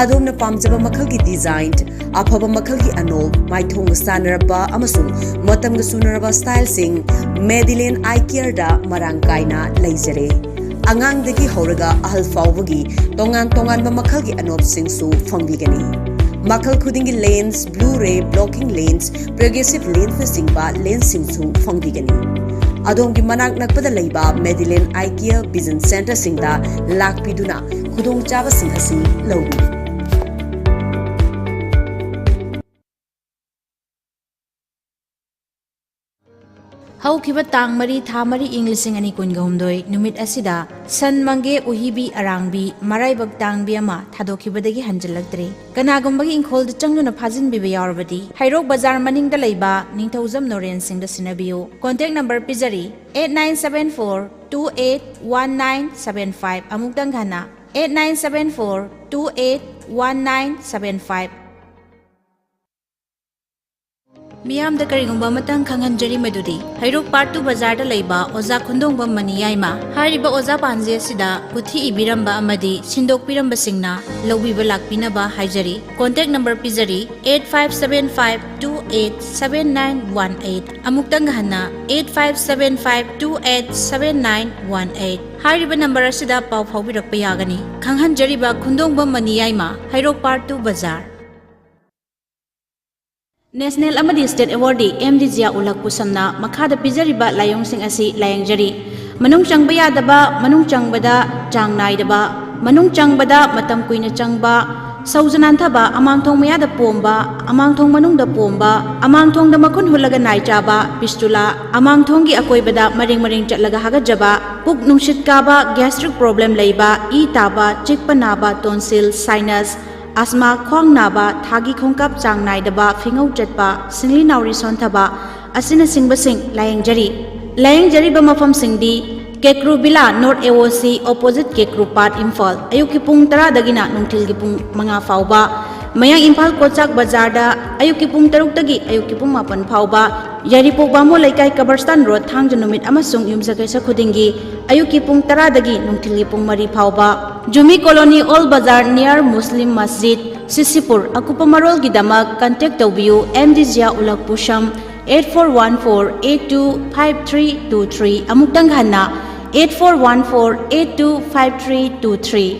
ꯑꯗꯣꯝꯅ ꯄꯥꯝꯖꯕ ꯃꯈꯜꯒꯤ ꯗꯤꯖꯥꯏꯟ, ꯑꯐꯕ ꯃꯈꯜꯒꯤ ꯑꯅꯣꯞ, ꯃꯥꯏꯊꯣꯡꯒ ꯆꯥꯟꯅꯔꯕ ꯑꯃꯁꯨꯡ ꯃꯇꯝꯒ ꯆꯨꯅꯔꯕ ꯁ꯭ꯇꯥꯏꯜꯁꯤꯡ Madeline Eye Careꯗ ꯃꯔꯥꯡ ꯀꯥꯏꯅ ꯂꯩꯖꯔꯦ꯫ ꯑꯉꯥꯡꯗꯒꯤ ꯍꯧꯔꯒ ꯑꯍꯜ ꯐꯥꯎꯕꯒꯤ ꯇꯣꯉꯥꯟ ꯇꯣꯉꯥꯟꯕ ꯃꯈꯜꯒꯤ ꯑꯅꯣꯞꯁꯤꯡꯁꯨ ꯐꯪꯕꯤꯒꯅꯤ꯫ ꯃꯈꯜ ꯈꯨꯗꯤꯡꯒꯤ ꯂꯦꯟꯁ, ꯕ꯭ꯂꯨ ꯔꯦ ꯕ꯭ꯂꯣꯀꯤꯡ ꯂꯦꯟꯁ, ꯄ꯭ꯔꯣꯒ꯭ꯔꯦꯁꯤꯚ ꯂꯦꯟꯁꯅꯆꯤꯡꯕ ꯂꯦꯟꯁꯁꯤꯡꯁꯨ ꯐꯪꯕꯤꯒꯅꯤ꯫ ꯑꯗꯣꯝꯒꯤ ꯃꯅꯥꯛ ꯅꯛꯄꯗ ꯂꯩꯕ Madeline Eye Care Vision Centreꯁꯤꯡꯗ ꯂꯥꯛꯄꯤꯗꯨꯅ ꯈꯨꯗꯣꯡꯆꯥꯕꯁꯤꯡ ꯑꯁꯤ ꯂꯧꯕꯤꯌꯨ꯫ ꯍꯧꯈꯤꯕ ꯇꯥꯡ ꯃꯔꯤ, ꯊꯥ ꯃꯔꯤ, ꯏꯪ ꯂꯤꯁꯤꯡ ꯑꯅꯤ ꯀꯨꯟꯒ ꯍꯨꯝꯗꯣꯏ ꯅꯨꯃꯤꯠ ꯑꯁꯤꯗ ꯁꯟ ꯃꯪꯒꯦ, ꯎꯍꯤꯕꯤ, ꯑꯔꯥꯡꯕꯤ, ꯃꯔꯥꯏꯕꯛ ꯇꯥꯡꯕꯤ ꯑꯃ ꯊꯥꯗꯣꯛꯈꯤꯕꯗꯒꯤ ꯍꯟꯖꯤꯜꯂꯛꯇ꯭ꯔꯦ꯫ ꯀꯅꯥꯒꯨꯝꯕꯒꯤ ꯏꯪꯈꯣꯜꯗ ꯆꯪꯗꯨꯅ ꯐꯥꯖꯤꯟꯕꯤꯕ ꯌꯥꯎꯔꯕꯗꯤ, ꯍꯩꯔꯣꯛ ꯕꯖꯥꯔ ꯃꯅꯤꯡꯗ ꯂꯩꯕ ꯅꯤꯡꯊꯧꯖꯝ ꯅꯣꯔꯦꯟ ꯁꯤꯡꯗ ꯁꯤꯟꯅꯕꯤꯌꯨ꯫ Contact number ꯄꯤꯖꯔꯤ, eight nine seven four two eight one nine seven five꯫ ꯑꯃꯨꯛꯇꯪ ꯍꯟꯅ, eight nine seven four two eight one nine seven five꯫ ꯃꯤꯌꯥꯝꯗ ꯀꯔꯤꯒꯨꯝꯕ ꯑꯃꯇꯪ ꯈꯪꯍꯟꯖꯔꯤ, ꯃꯗꯨꯗꯤ ꯍꯩꯔꯣꯛ Part two ꯕꯖꯥꯔꯗ ꯂꯩꯕ ꯑꯣꯖꯥ ꯈꯨꯟꯗꯣꯡꯕꯝ ꯃꯅꯤꯌꯥꯏꯃ ꯍꯥꯏꯔꯤꯕ ꯑꯣꯖꯥ ꯄꯥꯟꯖꯤ ꯑꯁꯤꯗ ꯀꯨꯊꯤ ꯏꯕꯤꯔꯝꯕ ꯑꯃꯗꯤ ꯁꯤꯟꯗꯣꯛꯄꯤꯔꯝꯕꯁꯤꯡꯅ ꯂꯧꯕꯤꯕ ꯂꯥꯛꯄꯤꯅꯕ ꯍꯥꯏꯖꯔꯤ꯫ Contact number ꯄꯤꯖꯔꯤ, eight five seven five two eight seven nine one eight꯫ ꯑꯃꯨꯛꯇꯪ ꯍꯟꯅ, eight five seven five two eight seven nine one eight꯫ ꯍꯥꯏꯔꯤꯕ ꯅꯝꯕꯔ ꯑꯁꯤꯗ ꯄꯥꯎ ꯐꯥꯎꯕꯤꯔꯛꯄ ꯌꯥꯒꯅꯤ꯫ ꯈꯪꯍꯟꯖꯔꯤꯕ, ꯈꯨꯟꯗꯣꯡꯕꯝ ꯃꯅꯤꯌꯥꯏꯃ, ꯍꯩꯔꯣꯛ Part two ꯕꯖꯥꯔ꯫ National ꯑꯃꯗꯤ State Awardee M D Zia ꯎꯂꯛ ꯄꯨꯁꯝꯅ ꯃꯈꯥꯗ ꯄꯤꯖꯔꯤꯕ ꯂꯥꯏꯑꯣꯡꯁꯤꯡ ꯑꯁꯤ ꯂꯥꯌꯦꯡꯖꯔꯤ꯫ ꯃꯅꯨꯡ ꯆꯪꯕ ꯌꯥꯗꯕ, ꯃꯅꯨꯡ ꯆꯪꯕꯗ ꯆꯥꯡ ꯅꯥꯏꯗꯕ, ꯃꯅꯨꯡ ꯆꯪꯕꯗ ꯃꯇꯝ ꯀꯨꯏꯅ ꯆꯪꯕ, ꯁꯧꯖ ꯅꯥꯟꯊꯕ, ꯑꯃꯥꯡꯊꯣꯡ ꯃꯌꯥꯗ ꯄꯣꯝꯕ, ꯑꯃꯥꯡꯊꯣꯡ ꯃꯅꯨꯡꯗ ꯄꯣꯝꯕ, ꯑꯃꯥꯡꯊꯣꯡꯗ ꯃꯈꯨꯟ ꯍꯨꯠꯂꯒ ꯅꯥꯏ ꯆꯥꯕ, fistula, ꯑꯃꯥꯡꯊꯣꯡꯒꯤ ꯑꯀꯣꯏꯕꯗ ꯃꯔꯦꯡ ꯃꯔꯦꯡ ꯆꯠꯂꯒ ꯍꯥꯒꯠꯆꯕ, ꯄꯨꯛ ꯅꯨꯡꯁꯤꯠ ꯀꯥꯕ, gastric problem ꯂꯩꯕ, ꯏ ꯇꯥꯕ, ꯆꯤꯛꯄ ꯅꯥꯕ, tonsil, sinus, asthma, ꯈ꯭ꯋꯥꯡ ꯅꯥꯕ, ꯊꯥꯒꯤ ꯈꯣꯡꯀꯥꯞ ꯆꯥꯡ ꯅꯥꯏꯗꯕ, ꯐꯤꯉꯧ ꯆꯠꯄ, ꯁꯤꯡꯂꯤ ꯅꯥꯎꯔꯤ ꯁꯣꯟꯊꯕ ꯑꯁꯤꯅꯆꯤꯡꯕꯁꯤꯡ ꯂꯥꯌꯦꯡꯖꯔꯤ꯫ ꯂꯥꯌꯦꯡꯖꯔꯤꯕ ꯃꯐꯝꯁꯤꯡꯗꯤ ꯀꯦꯀ꯭ꯔꯨ ꯕꯤꯂꯥ, North A O C, opposite ꯀꯦꯀ꯭ꯔꯨ ꯄꯥꯠ, ꯏꯝꯐꯥꯜ꯫ ꯑꯌꯨꯛꯀꯤ ꯄꯨꯡ ꯇꯔꯥꯗꯒꯤꯅ ꯅꯨꯡꯊꯤꯜꯒꯤ ꯄꯨꯡ ꯃꯉꯥ ꯐꯥꯎꯕ꯫ ꯃꯌꯥꯡ ꯏꯝꯐꯥꯜ ꯀꯣꯆꯥꯛ ꯕꯖꯥꯔꯗ ꯑꯌꯨꯛꯀꯤ ꯄꯨꯡ ꯇꯔꯨꯛꯇꯒꯤ ꯑꯌꯨꯛꯀꯤ ꯄꯨꯡ ꯃꯥꯄꯟ ꯐꯥꯎꯕ, ꯌꯥꯏꯔꯤꯄꯣꯛ ꯕꯥꯃꯣꯟ ꯂꯩꯀꯥꯏ ꯀꯕꯔꯁꯇꯥꯟ ꯔꯣꯗ ꯊꯥꯡꯖ ꯅꯨꯃꯤꯠ ꯑꯃꯁꯨꯡ ꯌꯨꯝꯁꯀꯩꯁ ꯈꯨꯗꯤꯡꯒꯤ ꯑꯌꯨꯛꯀꯤ ꯄꯨꯡ ꯇꯔꯥꯗꯒꯤ ꯅꯨꯡꯊꯤꯜꯒꯤ ꯄꯨꯡ ꯃꯔꯤ ꯐꯥꯎꯕ꯫ Jumi colony old bazaar near Muslim ꯃꯁꯖꯤꯗ, ꯁꯤꯁꯤꯄꯨꯔ꯫ ꯑꯀꯨꯞꯄ ꯃꯔꯣꯜꯒꯤꯗꯃꯛ contact ꯇꯧꯕꯤꯌꯨ ꯑꯦꯝ ꯗꯤ ꯖꯤꯌꯥ ꯎꯂꯛ ꯄꯨꯁꯝ, eight four one four eight two five three two three꯫ ꯑꯃꯨꯛꯇꯪ ꯍꯟꯅ, eight four one four eight two five three two three꯫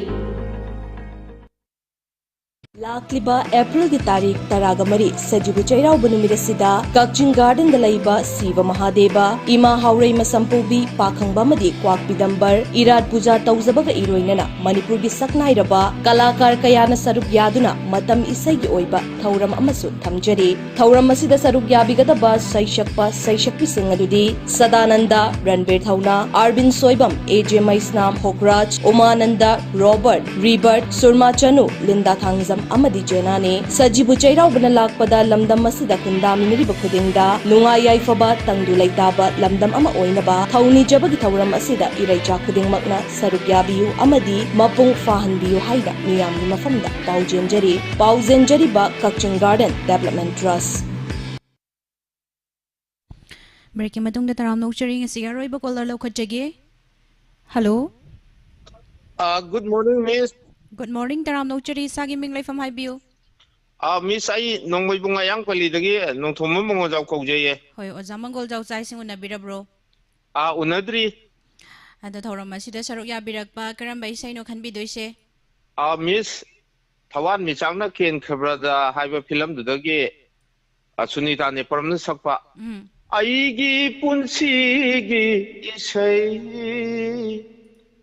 ꯂꯥꯛꯂꯤꯕ ꯑꯦꯄ꯭ꯔꯤꯜꯒꯤ ꯇꯥꯔꯤꯛ ꯇꯔꯥꯒ ꯃꯔꯤ, ꯁꯖꯤꯕꯨ ꯆꯩꯔꯥꯎꯕ ꯅꯨꯃꯤꯠ ꯑꯁꯤꯗ ꯀꯛꯆꯤꯡ ꯒꯥꯔꯗꯦꯟꯗ ꯂꯩꯕ ꯁꯤꯕ ꯃꯍꯥꯗꯦꯕ, ꯏꯃꯥ ꯍꯥꯎꯔꯩꯃ ꯁꯝꯄꯨꯕꯤ, ꯄꯥꯈꯪꯕ ꯑꯃꯗꯤ ꯀ꯭ꯋꯥꯛꯄꯤꯗꯝꯕꯔ ꯏꯔꯥꯠ ꯄꯨꯖꯥ ꯇꯧꯖꯕꯒ ꯏꯔꯣꯏꯅꯅ ꯃꯅꯤꯄꯨꯔꯒꯤ ꯁꯛꯅꯥꯏꯔꯕ ꯀꯂꯥꯀꯥꯔ ꯀꯌꯥꯅ ꯁꯔꯨꯛ ꯌꯥꯗꯨꯅ ꯃꯇꯝ ꯏꯁꯩꯒꯤ ꯑꯣꯏꯕ ꯊꯧꯔꯝ ꯑꯃꯁꯨ ꯊꯝꯖꯔꯤ꯫ ꯊꯧꯔꯝ ꯑꯁꯤꯗ ꯁꯔꯨꯛ ꯌꯥꯕꯤꯒꯗꯕ ꯁꯩꯁꯛꯄ ꯁꯩꯁꯛꯄꯤꯁꯤꯡ ꯑꯗꯨꯗꯤ ꯁꯗꯥꯅꯟꯗ, ꯔꯟꯕꯤꯔ ꯊꯧꯅꯥ, ꯑꯥꯔꯕꯤꯟ ꯁꯣꯏꯕꯝ, ꯑꯦ ꯖꯦ ꯃꯩꯁꯅꯥꯝ, ꯍꯣꯛꯔꯥꯖ, ꯎꯃꯥꯅꯟꯗ, ꯔꯣꯕꯔꯠ, ꯔꯤꯕꯔꯠ, ꯁꯨꯔꯃꯥ ꯆꯅꯨ, ꯂꯤꯟꯗꯥ ꯊꯥꯡꯖꯝ ꯑꯃꯗꯤ ꯖꯦꯅꯥꯅꯤ꯫ ꯁꯖꯤꯕꯨ ꯆꯩꯔꯥꯎꯕꯅ ꯂꯥꯛꯄꯗ ꯂꯝꯗꯝ ꯑꯁꯤꯗ ꯈꯨꯟꯗꯥꯃꯤꯟꯅꯔꯤꯕ ꯈꯨꯗꯤꯡꯗ ꯅꯨꯡꯉꯥꯏ ꯌꯥꯏꯐꯕ ꯇꯪꯗꯨ ꯂꯩꯇꯥꯕ ꯂꯝꯗꯝ ꯑꯃ ꯑꯣꯏꯅꯕ ꯊꯧꯅꯤꯖꯕꯒꯤ ꯊꯧꯔꯝ ꯑꯁꯤꯗ ꯏꯔꯩꯆꯥ ꯈꯨꯗꯤꯡꯃꯛꯅ ꯁꯔꯨꯛ ꯌꯥꯕꯤꯌꯨ ꯑꯃꯗꯤ ꯃꯄꯨꯡ ꯐꯥꯍꯟꯕꯤꯌꯨ ꯍꯥꯏꯅ ꯃꯤꯌꯥꯝꯒꯤ ꯃꯐꯝꯗ ꯄꯥꯎꯖꯦꯟꯖꯔꯤ꯫ ꯄꯥꯎꯖꯦꯟꯖꯔꯤꯕ ꯀꯛꯆꯤꯡ ꯒꯥꯔꯗꯦꯟ ꯗꯦꯕꯂꯞꯃꯦꯟ ꯇ꯭ꯔꯁ꯫ ꯕ꯭ꯔꯦꯛꯀꯤ ꯃꯇꯨꯡꯗ ꯇꯔꯥꯝꯅ ꯑꯣꯛꯆꯔꯤ꯫ ꯉꯁꯤꯒꯤ ꯑꯔꯣꯏꯕ ꯀꯣꯂꯔ ꯂꯧꯈꯠꯆꯒꯦ꯫ ꯍꯜꯂꯣ꯫ ꯑ, good morning, miss꯫ Good morning, ꯇꯔꯥꯝꯅ ꯑꯣꯛꯆꯔꯤ꯫ ꯏꯁꯥꯒꯤ ꯃꯤꯡ ꯂꯩꯐꯝ ꯍꯥꯏꯕꯤꯌꯨ꯫ ꯑ, miss, ꯑꯩ ꯅꯣꯡꯃꯩꯕꯨꯡ ꯃꯌꯥꯡ ꯄꯜꯂꯤꯗꯒꯤ ꯅꯣꯡꯊꯣꯝꯕꯝ ꯃꯉꯣꯟꯖꯥꯎ ꯀꯧꯖꯩꯌꯦ꯫ ꯍꯣꯏ, ꯑꯣꯖꯥ ꯃꯪꯒꯣꯜꯖꯥꯎ ꯆꯥꯛ ꯏꯁꯤꯡ ꯎꯅꯕꯤꯔꯕ꯭ꯔꯣ? ꯑ, ꯎꯅꯗ꯭ꯔꯤ꯫ ꯑꯗꯣ ꯊꯧꯔꯝ ꯑꯁꯤꯗ ꯁꯔꯨꯛ ꯌꯥꯕꯤꯔꯛꯄ ꯀꯔꯝꯕ ꯏꯁꯩꯅꯣ ꯈꯟꯕꯤꯗꯣꯏꯁꯦ? ꯑ, miss, ꯊꯋꯥꯟ ꯃꯤꯆꯥꯛꯅ ꯀꯦꯟꯈ꯭ꯔꯕ꯭ꯔꯥꯗ ꯍꯥꯏꯕ ꯐꯤꯂꯝꯗꯨꯗꯒꯤ, ꯑ, ꯁꯨꯅꯤꯇꯥ ꯅꯦꯄꯔꯝꯅ ꯁꯛꯄ, ꯎꯝ꯫ ꯑꯩꯒꯤ ꯄꯨꯟꯁꯤꯒꯤ ꯏꯁꯩ,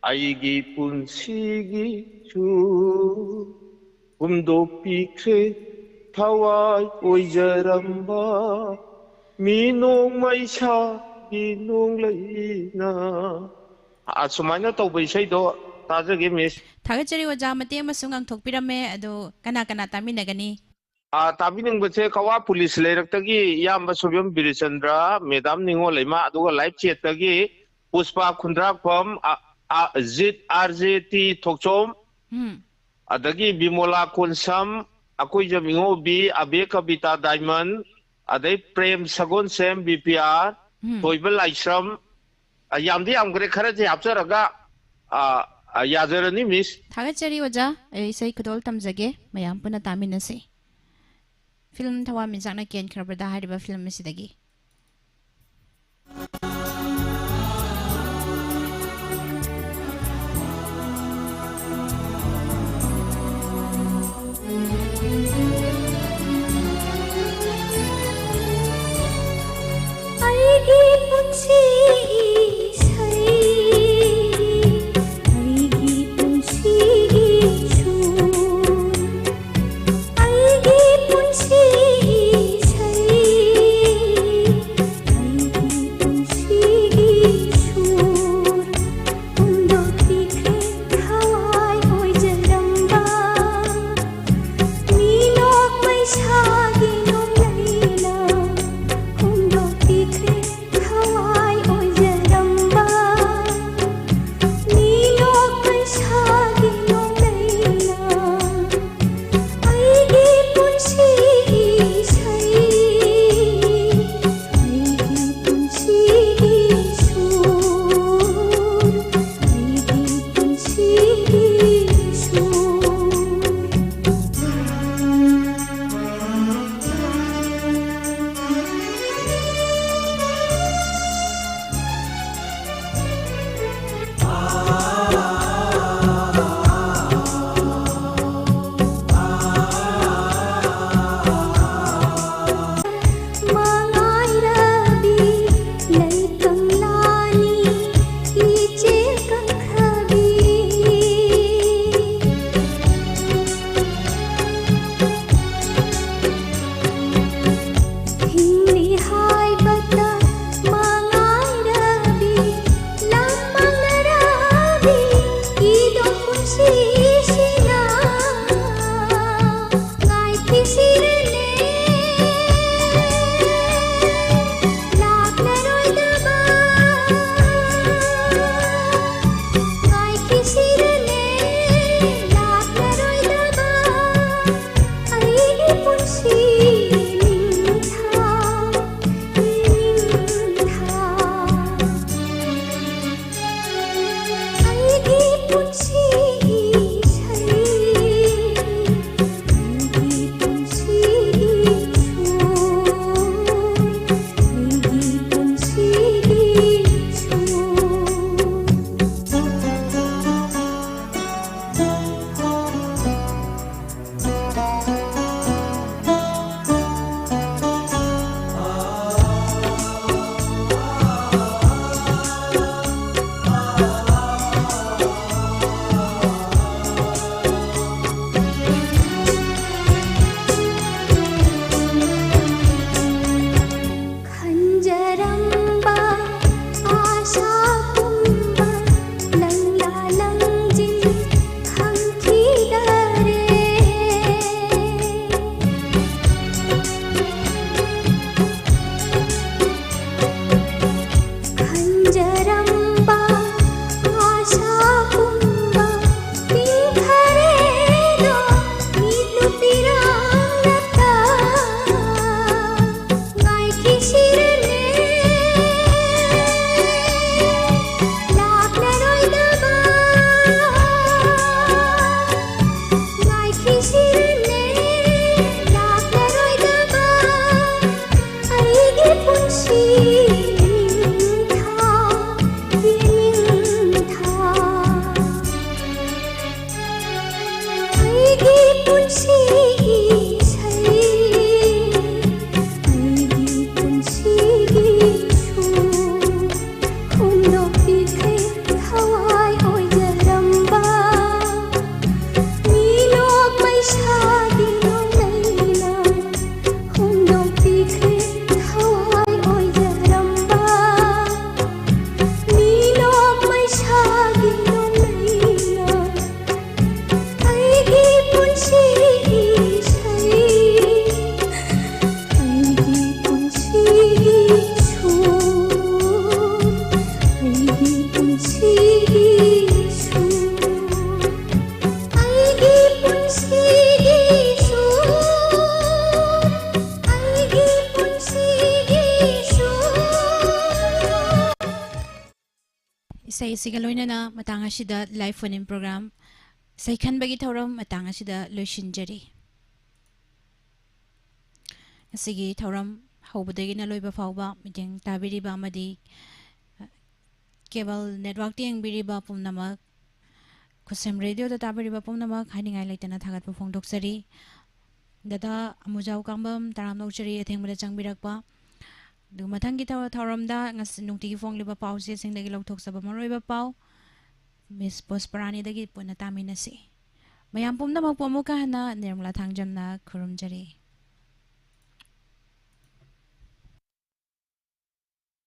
ꯑꯩꯒꯤ ꯄꯨꯟꯁꯤꯒꯤ ꯆꯨ, ꯍꯨꯝꯗꯣꯛꯄꯤꯈ꯭ꯔꯦ ꯊꯋꯥꯏ ꯑꯣꯏꯖꯔꯝꯕ ꯃꯤ ꯅꯣꯡꯃꯩꯁꯥꯒꯤ ꯅꯣꯡꯂꯩꯅ꯫ ꯑꯁꯨꯃꯥꯏꯅ ꯇꯧꯕ ꯏꯁꯩꯗꯣ ꯇꯥꯖꯒꯦ, miss꯫ ꯊꯥꯒꯠꯆꯔꯤ ꯑꯣꯖꯥ, ꯃꯇꯦꯛ ꯑꯃꯁꯨ ꯉꯥꯡꯊꯣꯛꯄꯤꯔꯝꯃꯦ꯫ ꯑꯗꯣ ꯀꯅꯥ ꯀꯅꯥ ꯇꯥꯃꯤꯟꯅꯒꯅꯤ? ꯑꯥ, ꯇꯥꯕꯤꯅꯤꯡꯕꯁꯦ ꯀꯋꯥ ꯄꯨꯂꯤꯁ ꯂꯩꯔꯛꯇꯒꯤ ꯏꯌꯥꯝꯕ ꯁꯣꯏꯕꯝ ꯕꯤꯔꯆꯟꯗ꯭ꯔ, ꯃꯦꯗꯥꯝ ꯅꯤꯉꯣꯜ ꯏꯃꯥ, ꯑꯗꯨꯒ ꯂꯥꯏꯐ ꯆꯦꯠꯇꯒꯤ ꯄꯨꯁꯄꯥ ꯈꯨꯟꯗ꯭ꯔꯥꯛꯐꯝ, ꯑ-, ꯑ-, ꯖꯤꯠ, ꯑꯥꯔ ꯖꯦ ꯇꯤ ꯊꯣꯛꯆꯣꯝ, ꯎꯝ꯫ ꯑꯗꯒꯤ ꯕꯤꯃꯣꯂꯥ ꯀꯣꯟꯁꯝ, ꯑꯀꯣꯏꯖꯝ ꯏꯉꯧꯕꯤ, ꯑꯕꯦ ꯀꯕꯤꯇꯥ ꯗꯥꯏꯃꯟ, ꯑꯗꯩ ꯄ꯭ꯔꯦꯝ ꯁꯒꯣꯜꯁꯦꯝ, ꯕꯤ ꯄꯤ ꯑꯥꯔ, ꯎꯝ꯫ ꯊꯣꯏꯕ ꯂꯥꯏꯁ꯭ꯔꯝ, ꯑ, ꯌꯥꯝꯗꯤ ꯌꯥꯝꯈ꯭ꯔꯦ, ꯈꯔꯁꯦ ꯍꯥꯞꯆꯔꯒ, ꯑ, ꯑ, ꯌꯥꯖꯔꯅꯤ, ꯃꯤꯁ꯫ ꯊꯥꯒꯠꯆꯔꯤ, ꯑꯣꯖꯥ꯫ ꯑꯩ ꯏꯁꯩ ꯈꯨꯗꯣꯜ ꯇꯝꯖꯒꯦ, ꯃꯌꯥꯝ ꯄꯨꯟꯅ ꯇꯥꯃꯤꯟꯅꯁꯤ꯫ ꯐꯤꯂꯝ ꯊꯋꯥꯟꯃꯤꯆꯥꯛꯅ ꯀꯦꯟꯈ꯭ꯔꯕꯗ ꯍꯥꯏꯔꯤꯕ ꯐꯤꯂꯝ ꯑꯁꯤꯗꯒꯤ꯫ ꯑꯩꯒꯤ ꯄꯨꯟꯁꯤꯒꯤ ꯏꯁꯩ, ꯑꯩꯒꯤ ꯄꯨꯟꯁꯤꯒꯤ ꯁꯨꯔ, ꯑꯩꯒꯤ ꯄꯨꯟꯁꯤꯒꯤ ꯏꯁꯩ, ꯑꯩꯒꯤ ꯄꯨꯟꯁꯤꯒꯤ ꯁꯨꯔ, ꯍꯨꯟꯗꯣꯛꯄꯤꯈ꯭ꯔꯦ ꯊꯋꯥꯏ ꯑꯣꯏꯖꯔꯝꯕ꯫ ꯃꯤꯅꯣꯛ ꯃꯩꯁꯥꯒꯤ ꯅꯣꯡꯂꯩꯅ ꯍꯨꯟꯗꯣꯛꯄꯤꯈ꯭ꯔꯦ ꯊꯋꯥꯏ ꯏꯁꯩ ꯑꯁꯤꯒ ꯂꯣꯏꯅꯅ ꯃꯇꯥꯡ ꯑꯁꯤꯗ live phone-in program ꯏꯁꯩ ꯈꯟꯕꯒꯤ ꯊꯧꯔꯝ ꯃꯇꯥꯡ ꯑꯁꯤꯗ ꯂꯣꯏꯁꯤꯟꯖꯔꯤ꯫ ꯉꯁꯤꯒꯤ ꯊꯧꯔꯝ ꯍꯧꯕꯗꯒꯤꯅ ꯂꯣꯏꯕ ꯐꯥꯎꯕ ꯃꯤꯠꯌꯦꯡ ꯇꯥꯕꯤꯔꯤꯕ ꯑꯃꯗꯤ cable network-ꯇ ꯌꯦꯡꯕꯤꯔꯤꯕ ꯄꯨꯝꯅꯃꯛ, ꯈꯨꯠꯁꯦꯝ radio-ꯗ ꯇꯥꯕꯤꯔꯤꯕ ꯄꯨꯝꯅꯃꯛ ꯍꯥꯏꯅꯤꯡꯉꯥꯏ ꯂꯩꯇꯅ ꯊꯥꯒꯠꯄ ꯐꯣꯡꯗꯣꯛꯆꯔꯤ꯫ ꯗꯗꯥ ꯑꯃꯨꯖꯥꯎ ꯀꯥꯡꯕꯝ ꯇꯔꯥꯝꯅ ꯑꯣꯛꯆꯔꯤ ꯑꯊꯦꯡꯕꯗ ꯆꯪꯕꯤꯔꯛꯄ꯫ ꯑꯗꯨ ꯃꯊꯪꯒꯤ ꯊꯧ-, ꯊꯧꯔꯝꯗ ꯉꯁꯤ ꯅꯨꯡꯇꯤꯒꯤ ꯐꯣꯡꯂꯤꯕ ꯄꯥꯎꯆꯦꯁꯤꯡꯗꯒꯤ ꯂꯧꯊꯣꯛꯆꯕ ꯃꯔꯨꯑꯣꯏꯕ ꯄꯥꯎ Miss ꯄꯨꯁꯄꯔꯥꯅꯤꯗꯒꯤ ꯄꯨꯟꯅ ꯇꯥꯃꯤꯟꯅꯁꯤ꯫ ꯃꯌꯥꯝ ꯄꯨꯝꯅꯃꯛꯄꯨ ꯑꯃꯨꯛꯀ ꯍꯟꯅ ꯅꯤꯔꯃꯂꯥ ꯊꯥꯡꯖꯝꯅ ꯈꯨꯔꯨꯝꯖꯔꯤ꯫